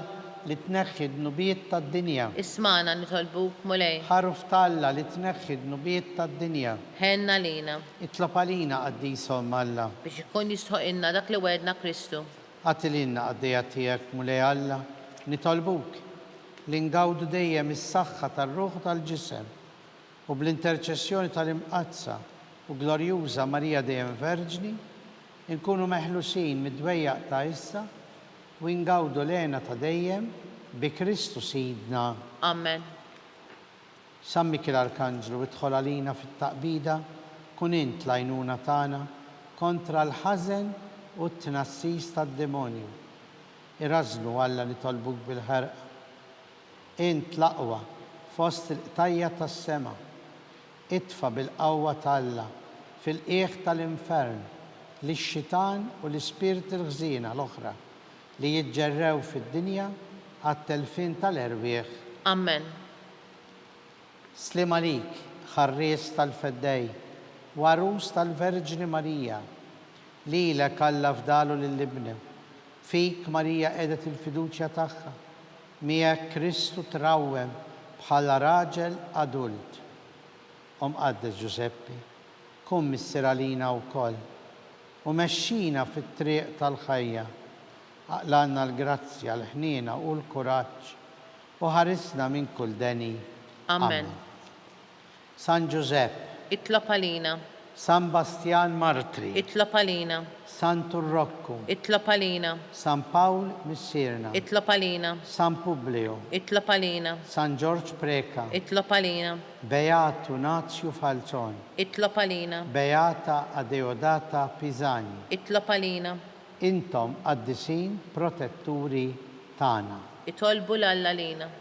li tneħħi d-dnubiet tad-dinja. Ismagħna nitolbuk, Mulej. Ħaruf t'Alla li tneħħi d-dnubiet tad-dinja. Ħenn għalina. Itlob għalina, Qaddisa Omm Alla. Biex ikun jistħoqilna dak li wegħedna Kristu. Agħti lilna, qaddejja tiegħek, Mulej Alla, nitolbuk, li ngawdu dejjem is-saħħa tar-ruħ u tal-ġisem, U bl-interċessjoni tal-Imqaddsa u Glorjuża Marija Dejjem Verġni, inkunu meħlusin mid-dwejjaq ta' issa u ingawdu l-hena ta' dejjem bi Kristu Sidna. Amen. San Mikiel Arkanġlu idħol għalina fit-taqbida, kun int l-għajnuna tagħna kontra l-ħażen u t-tnassis tad-demonju. Irażżnu Alla nitolbuk bil-ħerqa. Int l-aqwa fost il-qtajja' tas-sema. Itfa' bil-qawwa t'Alla fil-qiegħ tal-infern lix-xitan u l-ispirti l-ħżiena l-oħra li jiġġerrew fid-dinja għat-telfien tal-erwieħ. Ammen. Sliem għalik, ħarries tal-Feddej u għarus tal-Verġni Marija. Lilek Alla fdalu lil Ibnu. Fik Marija qiegħdet il-fiduċja tagħha. Miegħek Kristu trawwem bħala raġel adult. O Mqaddes Ġużeppi, kun missier għalina wkoll, u mexxina fit-triq tal-ħajja. Aqlgħalna l-grazzja, l-ħniena u l-kuraġġ, u ħarisna minn kull deni. Amen. San Ġużepp. Itlob għalina. San Bastjan Martri. Itlob għalina. Santu Rokku. Itlob għalina. San Pawl Missierna. Itlob għalina. San Publiju. Itlob għalina. San Ġorġ Preca. Itlob għalina. Beatu Nazju Falzon. Itlob għalina. Beata Adeodata Pisani. Itlob għalina. Intom qaddisin protetturi tagħna. Itolbu 'l Alla għalina.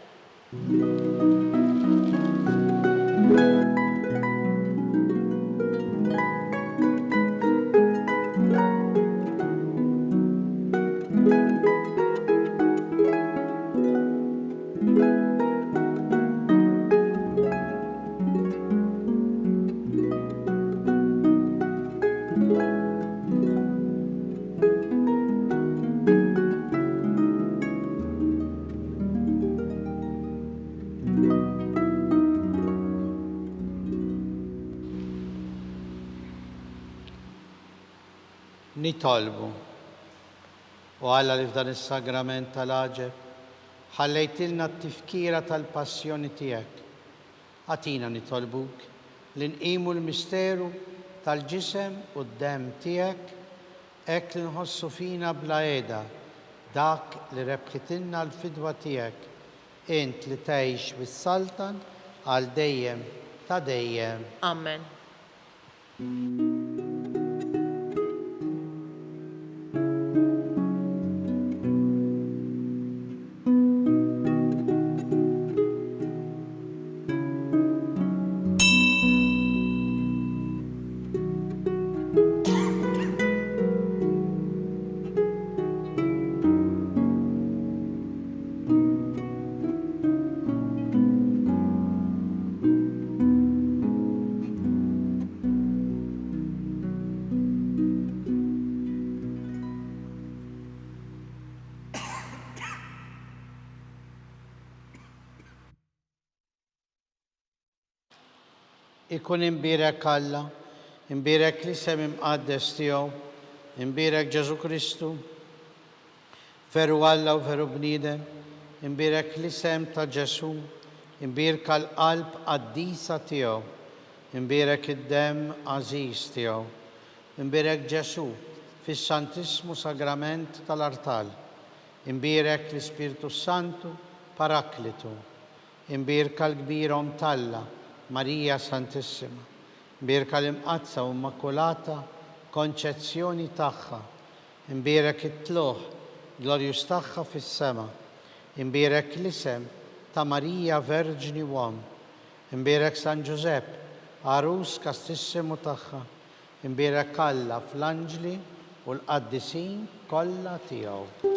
Nitolbu. O Alla li f'dan is-sagrament tal-għaġeb ħallejtilna t-tifkira tal-passjoni tiegħek, agħtina nitolbuk li nqimu l-misteru tal-ġisem u d-demm tiegħek hekk li nħossu fina bla heda. Dak li rebħitilna l-fidwa tiegħek, int li tgħix u ssaltan għal dejjem ta' dejjem. Amen. Ikun imbierek Alla, imbierek l-isem imqaddes tiegħu, imbierek Ġesù Kristu, veru Alla u veru bniedem, imbierek l-isem ta' Ġesù, imbierka l-qalb qaddisa tiegħu, imbierek id-demm għażiż tiegħu, imbierek Ġesù fis-Santissmu Sagrament tal-artal, imbierek l-Ispirtu s-Santu Paraklitu, Imbierka l-kbira Omm t'Alla, Marija Santissima. Imbierka l-Imqaddsa u Immakulata Konċezzjoni tagħha. Imbierek it-tlugħ glorjuż tagħha fis-sema. Imbierek l-isem ta' Marija Verġni u Omm. Imbierek San Ġużepp, għarus kastissimu tagħha. Imbierek Alla fl-anġli u l-qaddisin kollha tiegħu.